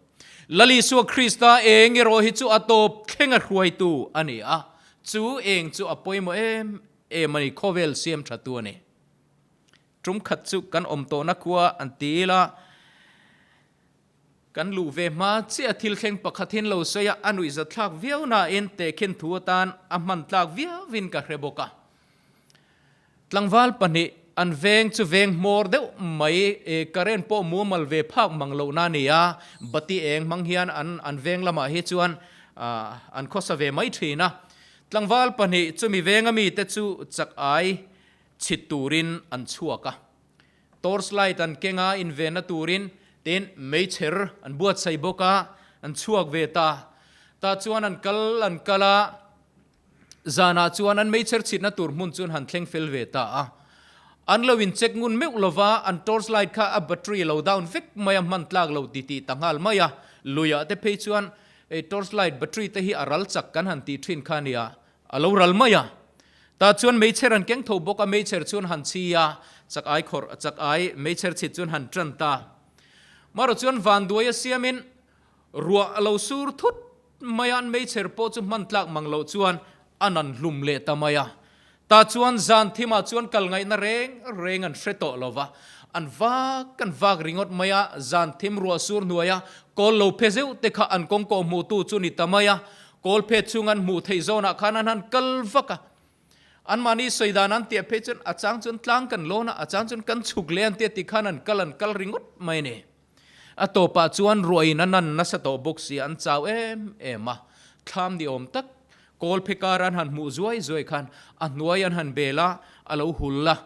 Lal Isua Krista eng erawh hi chu a tawp thlenga hruaitu a ni a, chu eng chu a pawimawh em em a ni, khawvel siam thatu a ni. Tum khat chu kan awm tawhna khua an ti ila, kan luh ve hma chiah thil thleng pakhathin lo sawi a, a nuihzatthlak viau nain tehkhin thu atan a hman tlak viauin ka hre bawk a. Tlangval pahnih an veng chu veng hmawr deuh mai, current pawh mumal ve phak mang lohna a ni a, bati eng hmang hian an an veng lamah hi chuan an khawsa ve mai thin a. Tlangval pahnih chumi venga mite chu chak ai chhit turin an chhuak a. Torch light an keng a, invenna turin tin meichher an buatsaih bawk a, an chhuak ve ta. Tah chuan an kal an kal a, zanah chuan an meichher chhitna tur hmun chu an han thleng fel ve ta a. An lo in check ngun meuh lova, an torch light kha a battery a lo down vek mai a, hman tlak lo ti tih ta nghal mai a. Luiah te phei chuan torch light battery te hi a ral chak kan han tih thin kha a nia, A lo ral mai a. Tah chuan meichher an keng tho bawk a, meichher chuan han chhi a, chak ai khawrh, chak ai meichher chhit chuan han tan ta. Marawh chuan vanduai a siamin ruah a lo sur thut mai a, an meichher pawh chu hman tlak mang loh chuan a nan hlum leh ta mai a. Tah chuan zan thimah chuan kal ngaihna reng reng an hre tawh lo va, an vak an vak ringawt mai a, zan thim ruah sur hnuaia kawl lo phe zeuh te kha an kawng kawh hmuhtu chu ni ta mai a, Kawlphet chung an hmuh theih zawnah khan an han kal vak a, anmahni sawi dan an tiah phei chuan a chang chuan tlang kan lawn a, a chang chuan kan chhuk leh an tia ti khan an kal an kal ringawt mai a ni. A tawpah chuan ruahin an an nasa tawh bawk si a, an chau em em a, thlam ni awm tak kawlphe kar an han hmuh zuai zuai khan a hnuai an han bel a, a lo hul a,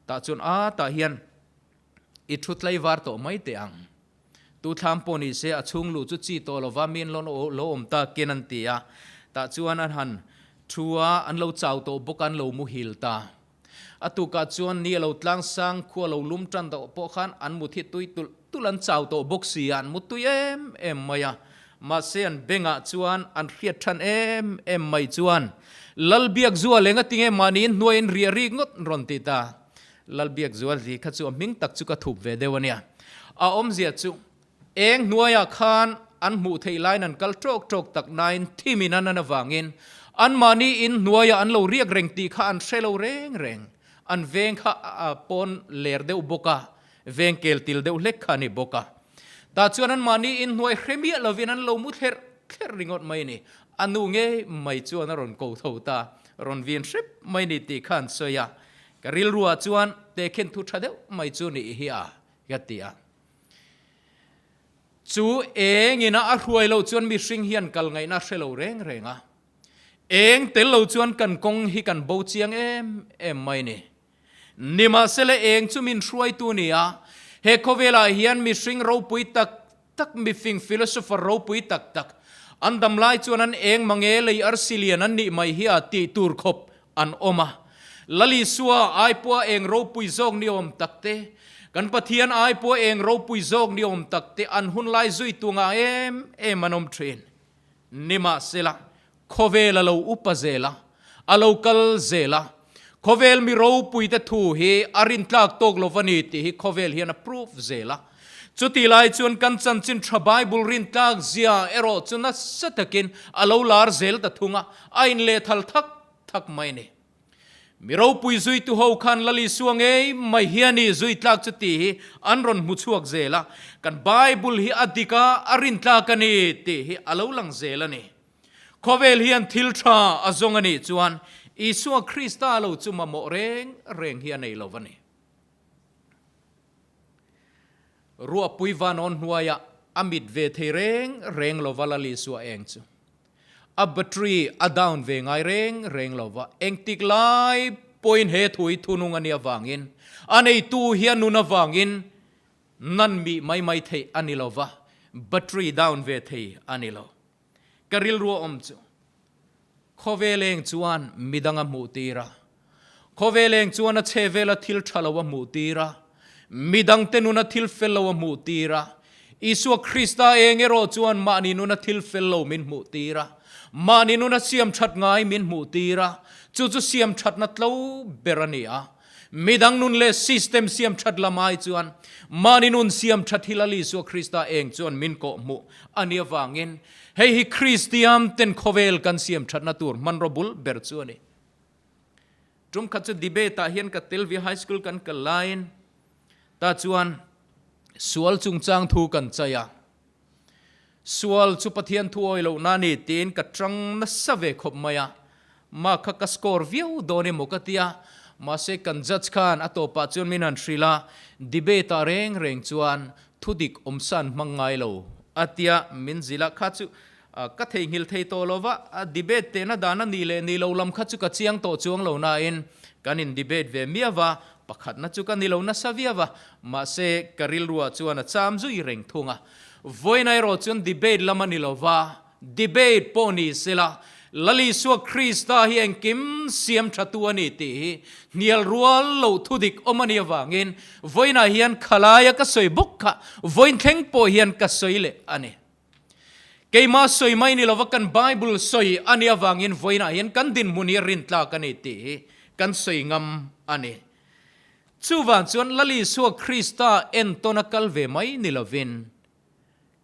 tah chuan a tah hian i thu tlaivar tawh mai teh ang. Tu thlam pawh ni se a chhung luh chu chi tawh lova min lo lo awm ta ken an ti a, tah chuan an han thu a, an lo chau tawh bawk a, an lo muhil ta. A tukah chuan ni a lo tlang sang, khua lo lum tan tawh pawh khan an mut hi tui tulh tulh an chau tawh bawk si a, an mu tui em em mai a. Mahse an bengah chuan an hriat than em em mai chuan Lalbiakzual eng a ti nge mahniin hnuaiin riah rik ngawt rawn ti ta. Lalbiakzual hi kha chu a hming tak chu ka thup ve deuh a nia. A awmzia chu eng hnuaiah khan an hmuh theih laiin an kal tawk tawk tak nain thimin an an avangin anmahni in hnuaiah an lo riak reng tih kha an hre lo reng reng. An veng kha a pawn ler deuh bawk a, veng kel til deuh hlek kha a ni bawk a. Tah chuan anmahni in hnuai hre miah lovin an lo mu thlerh thlerh ringawt mai a ni. A nu ngei mai chuan a rawn ko tho ta, rawn vin hrep mai ni tih kha an sawi a. Ka rilruah chuan tehkhin thu tha deuh mai chu nih hi a, ka ti a. Chu engina a hruai loh chuan mihring hian kal ngaihna hre lo reng reng a. Eng tel lo chuan kan kawng hi kan bo chiang em em mai ni. Nimahsela eng chu min hruaitu ni a, he khawvelah hian mihring ropui tak tak, mifing philosopher ropui tak tak, an dam lai chuan an eng mange lei arsi lian an nih mai hi a tih tur khawp an awm a. Lal Isua ai pawha eng ropui zawk ni awm tak te, kan Pathian ai pawha eng ropui zawk ni awm tak te an hun lai zui tu ngah em em an awm thin. Nimahsela, khawvel a lo upa zel a, a lo kal zel a, khawvel mi ropui te thu hi a rintlak tawk lo va ni tih hi khawvel hian a proof zel a. Chutih lai chuan kan chanchin tha Bible rintlak zia erawh chu nasa takin a lo lar zel ta thung a, a inlehthal thak thak mai ni. Mi ropui zuitu ho khan Lal Isua ngei mai hian i zui tlak chu tih hi an rawn hmu chhuak zel a, kan Bible hi a dik a, a rin tlak a ni tih hi a lo lang zel a ni. Khawvel hian thil tha a zawng a nih chuan Isua Krista lo chu mamawh reng reng hi a nei lo a ni. Ruahpui vanawn hnuaiah a mit ve thei reng reng lova Lal Isua eng chu. A battery a down ve ngai reng reng lo va, engtik lai pawhin he thu hi thunung a nih avangin, a neitu hi a nun avangin nan mih mai mai theih a ni lo va, battery down ve thei a ni lo. Ka rilru a awm chu khawvel eng chuan midang a hmuh tir a, khawvel eng chuan a chhe vela thil tha lo a hmuh tir a. Midangte nuna thil fel lo a hmuh tir a. Isua Krista eng erawh chuan mahni nuna thil fel lo min hmuh tir a. Mahni nuna siam that ngai min hmuh tir a. Chu chu siam thatna tlo ber a ni a. Midang nun leh system siam that lam ai chuan mahni nun siam that hi Lal Isua Krista eng chuan min kawh hmuh a nih avangin hei hi Kristian ten khawvel kan siam thatna tur hmanraw bul ber chu a ni. Tum khat chu debate ah hian ka tel ve high school kan kal laiin ta chuan sual chungchang thu kan chai a, sual chu Pathian thu awi loh na ni tiin ka tang nasa ve khawp mai a, mark kha ka score viau dawn emaw ka tia, mahse kan judge khan a tawpah chuan min han hrilh a, debate ah reng reng chuan thudik awmsan hmang ngai lo a tia min zilh a, kha chu Ka theihnghilh thei tawh lo va, debate tehna dan a nih leh nih lo lam kha chu ka chiang tawh chuang lo nain kan in debate ve miau va, pakhatna chu ka ni lo nasa viau a, mahse ka rilruah chuan a cham zui reng thung a. Vawiin erawh chuan debate lam a ni lo va, debate pawh ni sela Lal Isua Krista hi engkim siam tha tu a ni tih hi hnial rual loh thudik awm a nih avangin vawiinah hian khalaia ka sawi bawk kha vawiin thleng pawh hian ka sawi leh a ni. Keimah sawi mai ni lova kan Bible sawi a nih avangin vawiinah hian kan dinhmun hi a rintlak a ni tih hi kan sawi ngam a ni. Chuvang chuan Lal Isua Krista entawn a kal ve mai ni lovin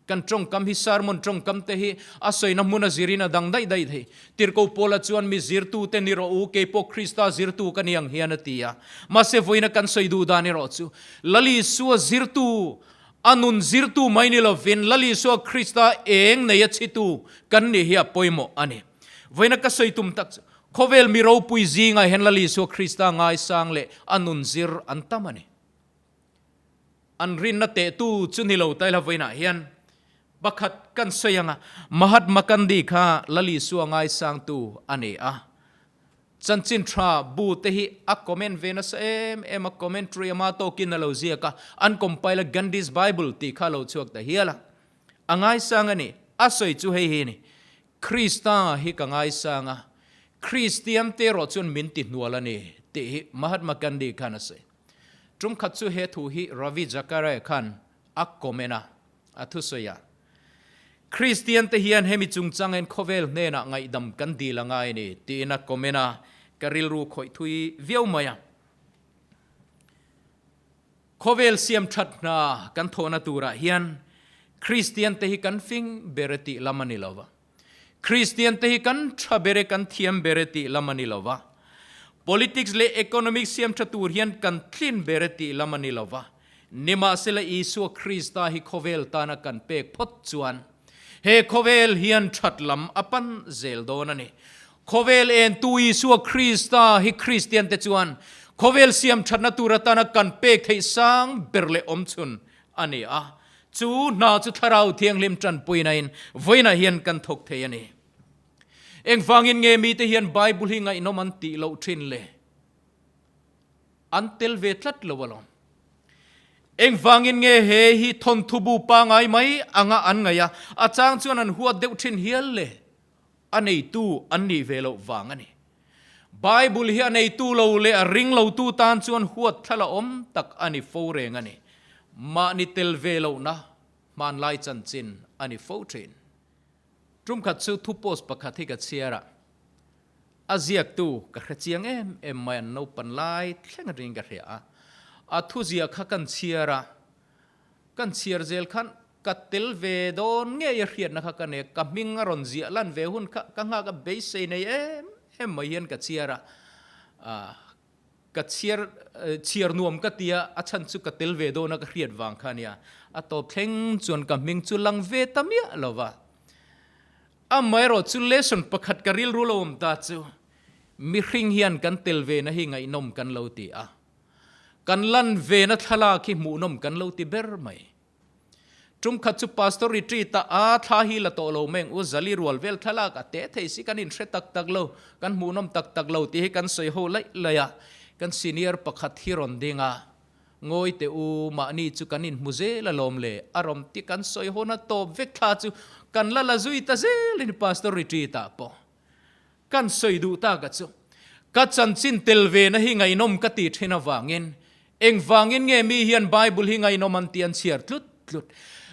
kan tawngkam hi sermon tawngkam te hi a sawina hmun a zirin a dang daih daih thei. Tirhkoh Paula chuan mi zirtute ni rawh u, kei pawh Krista zirtu ka ni ang hian a ti a. Mahse vawiina kan sawi duh dan erawh chu Lal Isua zirtu A nun zirtu mai ni lovin Lal Isua Krista eng nei a chhitu kan nih hi a pawimawh a ni. Vawiina ka sawi tum tak chu, khawvel mi ropui zingah hian Lal Isua Krista ngaisang leh a nun zir an tam a ni. An rinna tehtu chu ni lo taila vawiinah hian pakhat kan sawi ang a, Mahatma Gandhi kha Lal Isua ngaisangtu a ni a. Chanchin tha bu te hi a comment ve nasa em em a, commentary ama tawkin a lo ziak a, an compile a Gandhi's Bible tih kha a lo chhuak ta hial a. A ngaisang a ni, a sawi chu hei hi a ni, Krista hi ka ngaisang a, Kristian te erawh chuan min ti hnual a ni tih hi Mahatma Gandhi khan a sawi. Tum khat chu he thu hi Ravi Zachariah khan a comment a, A thusawi a, Kristian te hian hemi chungchangin khawvel hnenah ngaihdam kan dil a ngai a ni, tiin a comment a, ka rilru khawih thui viau mai a. Khawvel siam that hna kan thawhna turah hian Kristian te hi kan fing ber e tih lam a ni lo va. Kristian te hi kan tha ber e, kan thiam ber e tih lam a ni lo va. Politics leh economics siam tha tur hian kan tlin ber e tih lam a ni lo va. Nimahsela Isua Krista hi khawvel tana kan pek phawt chuan he khawvel hian that lam a pan zel dawn a ni. Khawvel entu Isua Krista hi Kristian te chuan khawvel siam thatna tur atana kan pek theih sang ber leh awmchhun a ni a. Chu hna chu Thlarau Thianghlim tanpuinain vawiinah hian kan thawk thei a ni. Engvangin nge mite hian Bible hi ngaihnawm an tih loh thin le? An tel ve tlat lo alawm. Engvangin nge he hi thawnthu bu pangai mai anga an ngaih a, a chang chuan an huat deuh thin hial le? A neitu an nih ve loh vang a ni. Bible hi a neitu lo leh a ring lotu tan chuan huat thla la awm tak a ni fo reng a ni. Mahni tel ve lohna hmanlai chanchin a ni fo thin. Tum khat chu thu post pakhat hi ka chhiar a, a ziaktu ka hre chiang em em mai, an naupan lai thleng atangin ka hria a, a thuziah kha kan chhiar a, kan chhiar zel khan ka tel ve dawn ngei a hriatna kha ka nei a, ka hming a rawn ziah lan ve hun kha ka nghak a, beisei nei em em mai hian ka chhiar a, Ka chhiar chhiar nuam ka tia, a chhan chu ka tel ve dawn a ka hriat vang kha ania. A tawp thleng chuan ka hming chu lang ve ta miah lo va. Amaherawh chu lesson pakhat ka rilru lo awm ta chu, mihring hian kan tel ve na hi ngaihnawm kan lo ti a, kan lan ve na thlalak hi hmuhnawm kan lo ti ber mai. Tum khat chu Pastor retreat ah a thla hi la tawh lo meng u Zali rual vel thlalak a teh thei si kan inhre tak tak lo, kan hmuhnawm tak tak lo tih hi kan sawi ho laih laih a, kan senior pakhat hi rawn ding a, Ngawi teh u, mahni chu kan inhmu zel alawm le, a rawn ti kan sawi ho na tawp vek thla chu kan la la zui ta zel a ni Pastor retreat ah pawh kan sawi duh tak a chu ka chanchin tel ve na hi ngaihnawm ka ti thin avangin. Engvangin nge mi hian Bible hi ngaihnawm an tih an chhiar tlut tlut?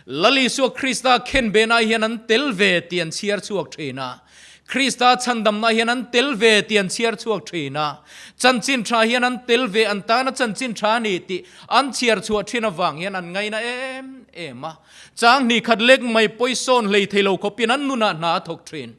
Lal Isua Krista khenbehna hian an tel ve tih an chhiar chhuak thin a. Krista chhandamna hian an tel ve tih an chhiar chhuak thin a. Chanchin tha hian an tel ve, an tana chanchin tha a ni tih an chhiar chhuah thin avang hian an ngaina em em a. Chang hnih khat lek mai pawisawn hlei thei lo khawpin an nunah hna a thawk thin.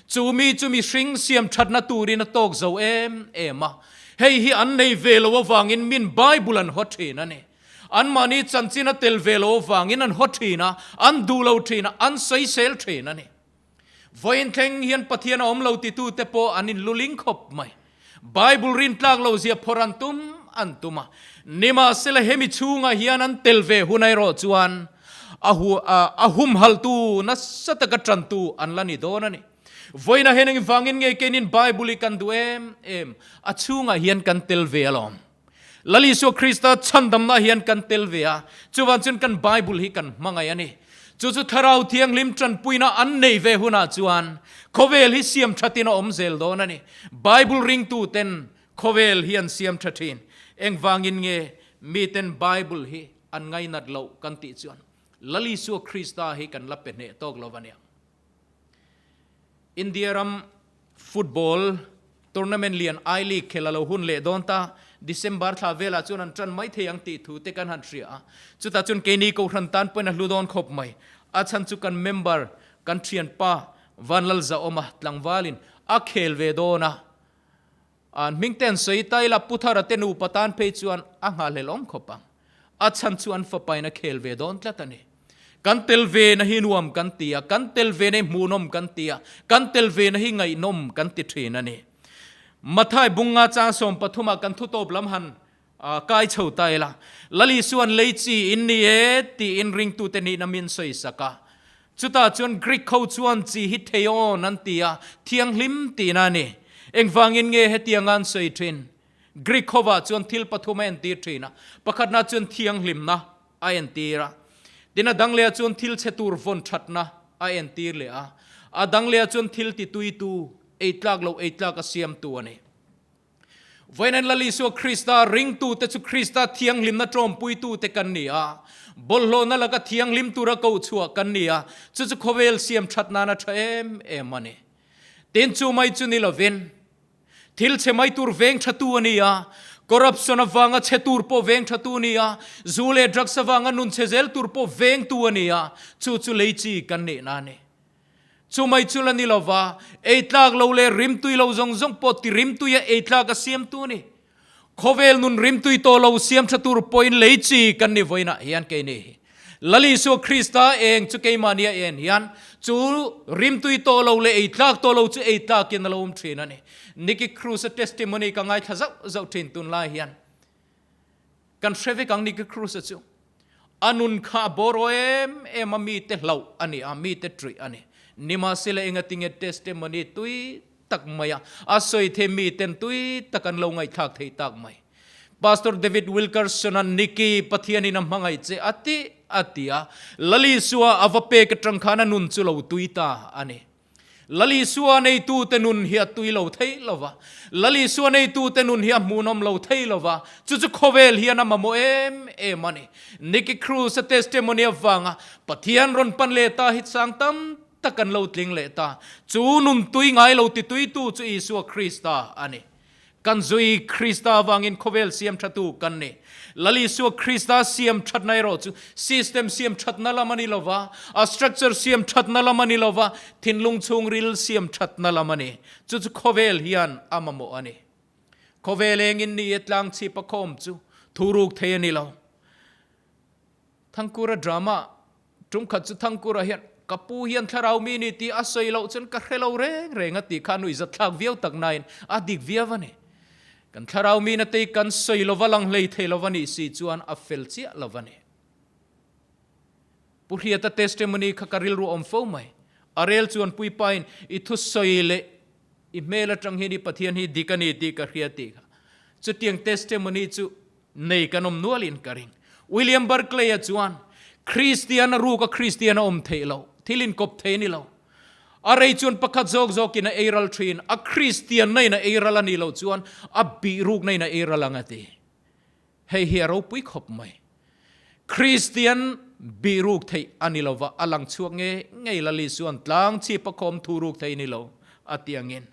Chu mi chu mihring siam thatna turin a tawk zo em em a. Hei hi an nei ve lo avangin min Bible an haw thin a ni. Anmahni chanchin a tel ve lo avangin an haw thin a, an duh lo thin a, an sawisel thin a ni. Vawiin thleng hian Pathian a awm lo titute pawh an inluling khawp mai. Bible rintlak lo zia phawrh an tum an tum a. Nimahsela hemi chhungah hian an tel ve hun erawh chuan a hu a humhaltu nasa taka tantu an la ni dawn a ni. Vawiinah hian engvangin nge keinin Bible hi kan duh em em? A chhungah hian kan tel ve alawm. Lal Isua Krista chhandamna hian kan tel ve a, chuvan chuan kan Bible hi kan hmangaih a ni. Chu chu Thlarau Thianghlim tanpuina an nei ve hunah chuan khawvel hi siam thatin a awm zel dawn a ni. Bible ringtuten khawvel hi an siam tha thin. Engvangin nge miten Bible hi an ngainat loh kan tih chuan Lal Isua Krista hi kan la pe hneh tawk lo a nia. India ram football tournament lian I-League khel a lo hun leh dawn ta. December thla velah chuan an tan mai thei ang tih thu te kan han hria a. Chutah chuan keini Kohhran tan pawhin a hlu dawn khawp mai. A chhan chu kan member, kan thianpa Vanlalzahawma tlangvalin a khel ve dawn a. An hming te an sawi ta ila Pu Thara te nupa tan phei chuan a nghahhlelh awm khawp ang. A chhan chu an fapain a khel ve dawn tlat a ni. Kan tel ve na hi nuam kan ti a, kan tel ve na hi hmuhnawm kan ti a, kan tel ve na hi ngaihnawm kan ti thin a ni. Mathai bunga chang 13 ah kan thutawp lam han kai chho ta ila, Lal Isuan lei chi in ni e tiin ringtute nihna min sawi sak a. Chutah chuan Greek ho chuan chi hi theon an ti a, thianghlim tihna a ni. Engvangin nge hetianga an sawi thin? Greek hovah chuan thil pathum a entir thin a, pakhatna chuan thianghlimna a entir a, tin a dang lehah chuan thil chhe tur vawn thatna a entir leh a, a dang lehah chuan thil tituitu, eitlak loh eitlak a siamtu a ni. Vawiin Lal Isua Krista ringtute chu Krista thianghlimna tawmpuitute kan ni a, bawlhhlawhna laka thianghlim tura kochhuah kan ni a, chu chu khawvel siam that nana tha em em a ni. Tin, chu mai chu ni lovin, thil chhe mai tur veng thatu a ni a, corruption avanga chhe tur pawh veng thatu a ni a, zu leh drugs avanga nun chhe zel tur pawh vengtu a ni a, chu chu lei chi kan nihna a ni. Chu mai chu la ni lova, ei tlak lo leh rimtui lo zawng zawng pawh ti rimtui a ei tlak a siamtu a ni. Khawvel nun rimtui tawh lo siam tha tur pawhin lei chi kan ni vawiinah hian kei ni hi. Lal Isua Krista eng chu keimahni a en hian chu rimtui tawh lo leh ei tlak tawh lo chu ei tlakin a lo awm thin a ni. Nicky Cruz-a testimony ka ngaithla zauh zauh thin tunlai hian. Kan hre vek ang Nicky Cruz-a chu. A nun kha a bawr aw em em a, mite hlauh a ni a, mite ṭuih a ni. Nimahsela engatinge testimony tui tak mai a, a sawi thei miten tui tak an lo ngaihthlak thei tak mai. Pastor David Wilkerson-a Nicky Pathianin a hmangaih che a ti a ti a, Lal Isua a va pek aṭang khan a nun chu lo tui ta a ni. Lal Isua neitute nun hi a tui lo thei lo va, Lal Isua neitute nun hi a hmuhnawm lo thei lo va, chu chu khawvel hian a mamawh em em a ni. Nicky Cruz-a testimony avanga Pathian rawn pan leh ta hi chang tam tak an lo tling leh ta. Chu nun tui ngai lo tituitu chu Isua Krista a ni. Kan zui Krista avangin khawvel siam thatu kan ni. Lal Isua Krista siam thatna erawh chu system siam thatna lam a ni lova, a structure siam thatna lam a ni lova, thinlung chhungril siam thatna lam a ni. Chu chu khawvel hian a mamawh a ni. Khawvel engin ni e tlang chhip a khawm chu thuruk thei a ni lo. Thangkura drama Tum khat chu Thangkura hian, Ka pu hian thlarau mi ni tih a sawi loh chuan ka hre lo reng reng a tih kha a nuihzat thlak viau tak nain a dik viau a ni. Kan thlarau mi na tei kan sawi lova lang hlei thei lova nih si chuan a fel chiah lo a ni. Pu Hriata testimony kha ka rilru awm fo mai. A rel chuan puipain i thusawi leh i hmel atang hian i Pathian hi dik a ni tih ka hria tih kha. Chutiang testimony chu Nei kan awm nualin ka ring. William Barclay-a chuan, Kristian a ruk a Kristian a awm theih loh, thil inkawp thei a ni lo. A rei chuan pakhat zawk zawkin a ei ral thin, a Kristianna in a ei ral a nih loh chuan a bihrukna in a ei ral ang a ti. Hei hi a ropui khawp mai. Kristian bihruk theih a ni lova, a lang chhuak nge ngei Lal Isuan tlang chip a khawm thu ruk thei ni lo a ti angin.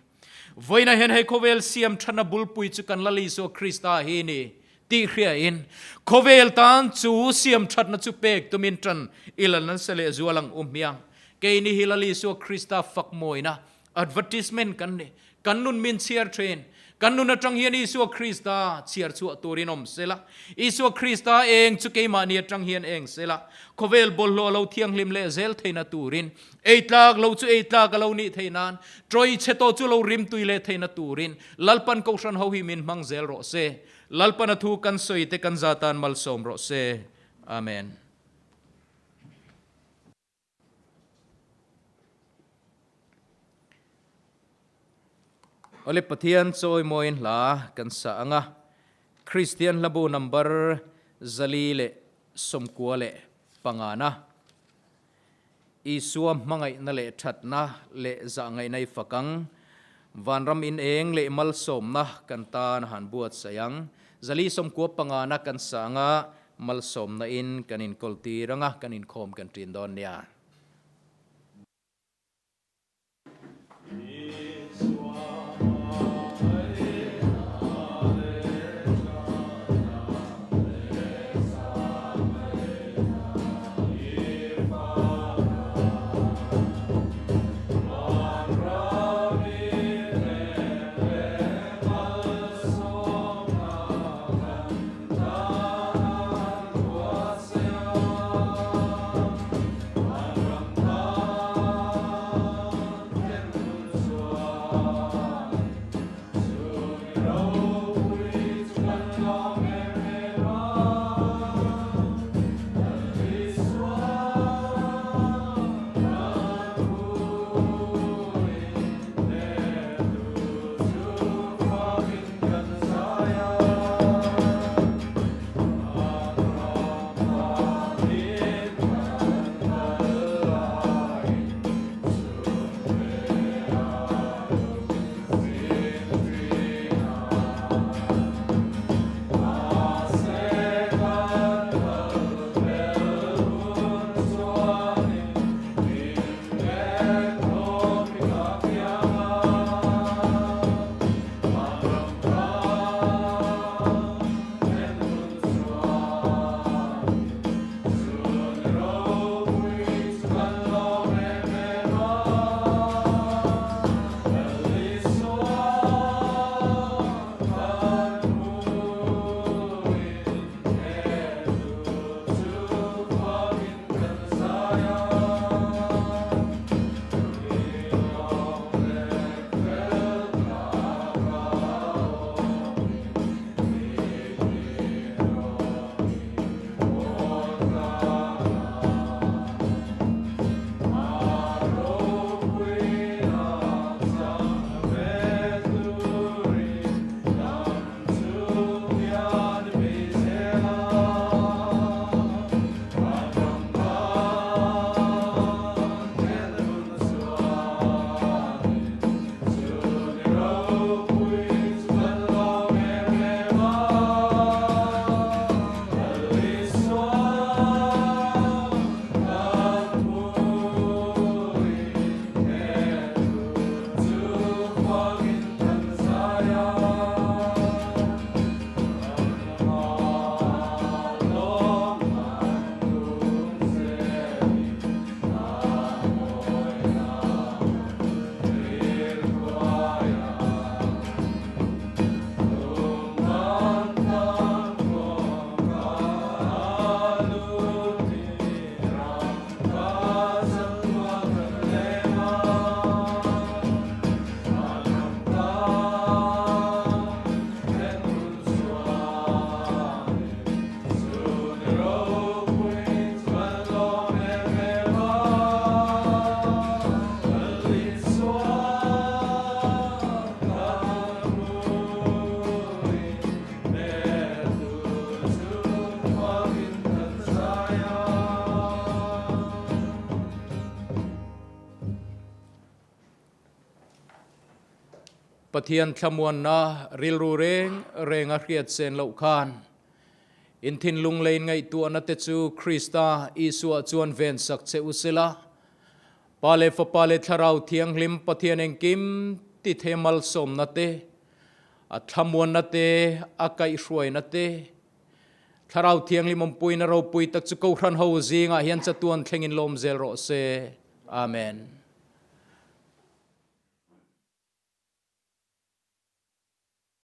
Vawiinah hian hei khawvel siam thana bulpui chu kan Lal Isua Krista hi ni tih hriain khawvel tan chu siam thatna chu pek tumin tan i la nasa leh zual ang u hmiang. Keini hi Lal Isua Krista fak mawina Advertisement kan ni. Kan nun min chhiar thin. Kan nun atang hian Isua Krista chhiar chhuah turin awm sela. Isua Krista eng chu keimahni atang hian eng sela. Khawvel bawlhhlawh lo thianghlim leh zel theihna turin, ei tlak lo chu ei tlak a lo nih theih nan, tawi chhe tawh chu lo rimtui leh theihna turin Lalpan Kohhran ho hi min hmang zel rawh se. Lalpan a thu kan sawi te kan za tan malsawm rawh se. Amen. Awle Pathian chawimawiin hla kan sa ang a, Kristian hlabu number 495 na Isua hmangaihna leh thatna leh zahngaihna i fak ang, vanram in eng leh malsawmna kan tan a han buatsaih ang. 195 na kan sa ang a, Malsawmna in kan inkawl tir anga kan inkhawm kan ṭin dawn nia. Pathian thlamuanna rilru reng reng a hriat sen loh khan. In thinlung leh in ngaihtuahna te chu Krista Isua chuan vensak che u sela, Pa leh Fapa leh Thlarau Thianghlim Pathian engkim ti thei malsawmna te, a thlamuanna te, a kaihhruaina te, Thlarau Thianghlim awmpuina ropui tak chu Kohhran ho zingah hian chatuan thlengin lawm zel rawh se. Amen.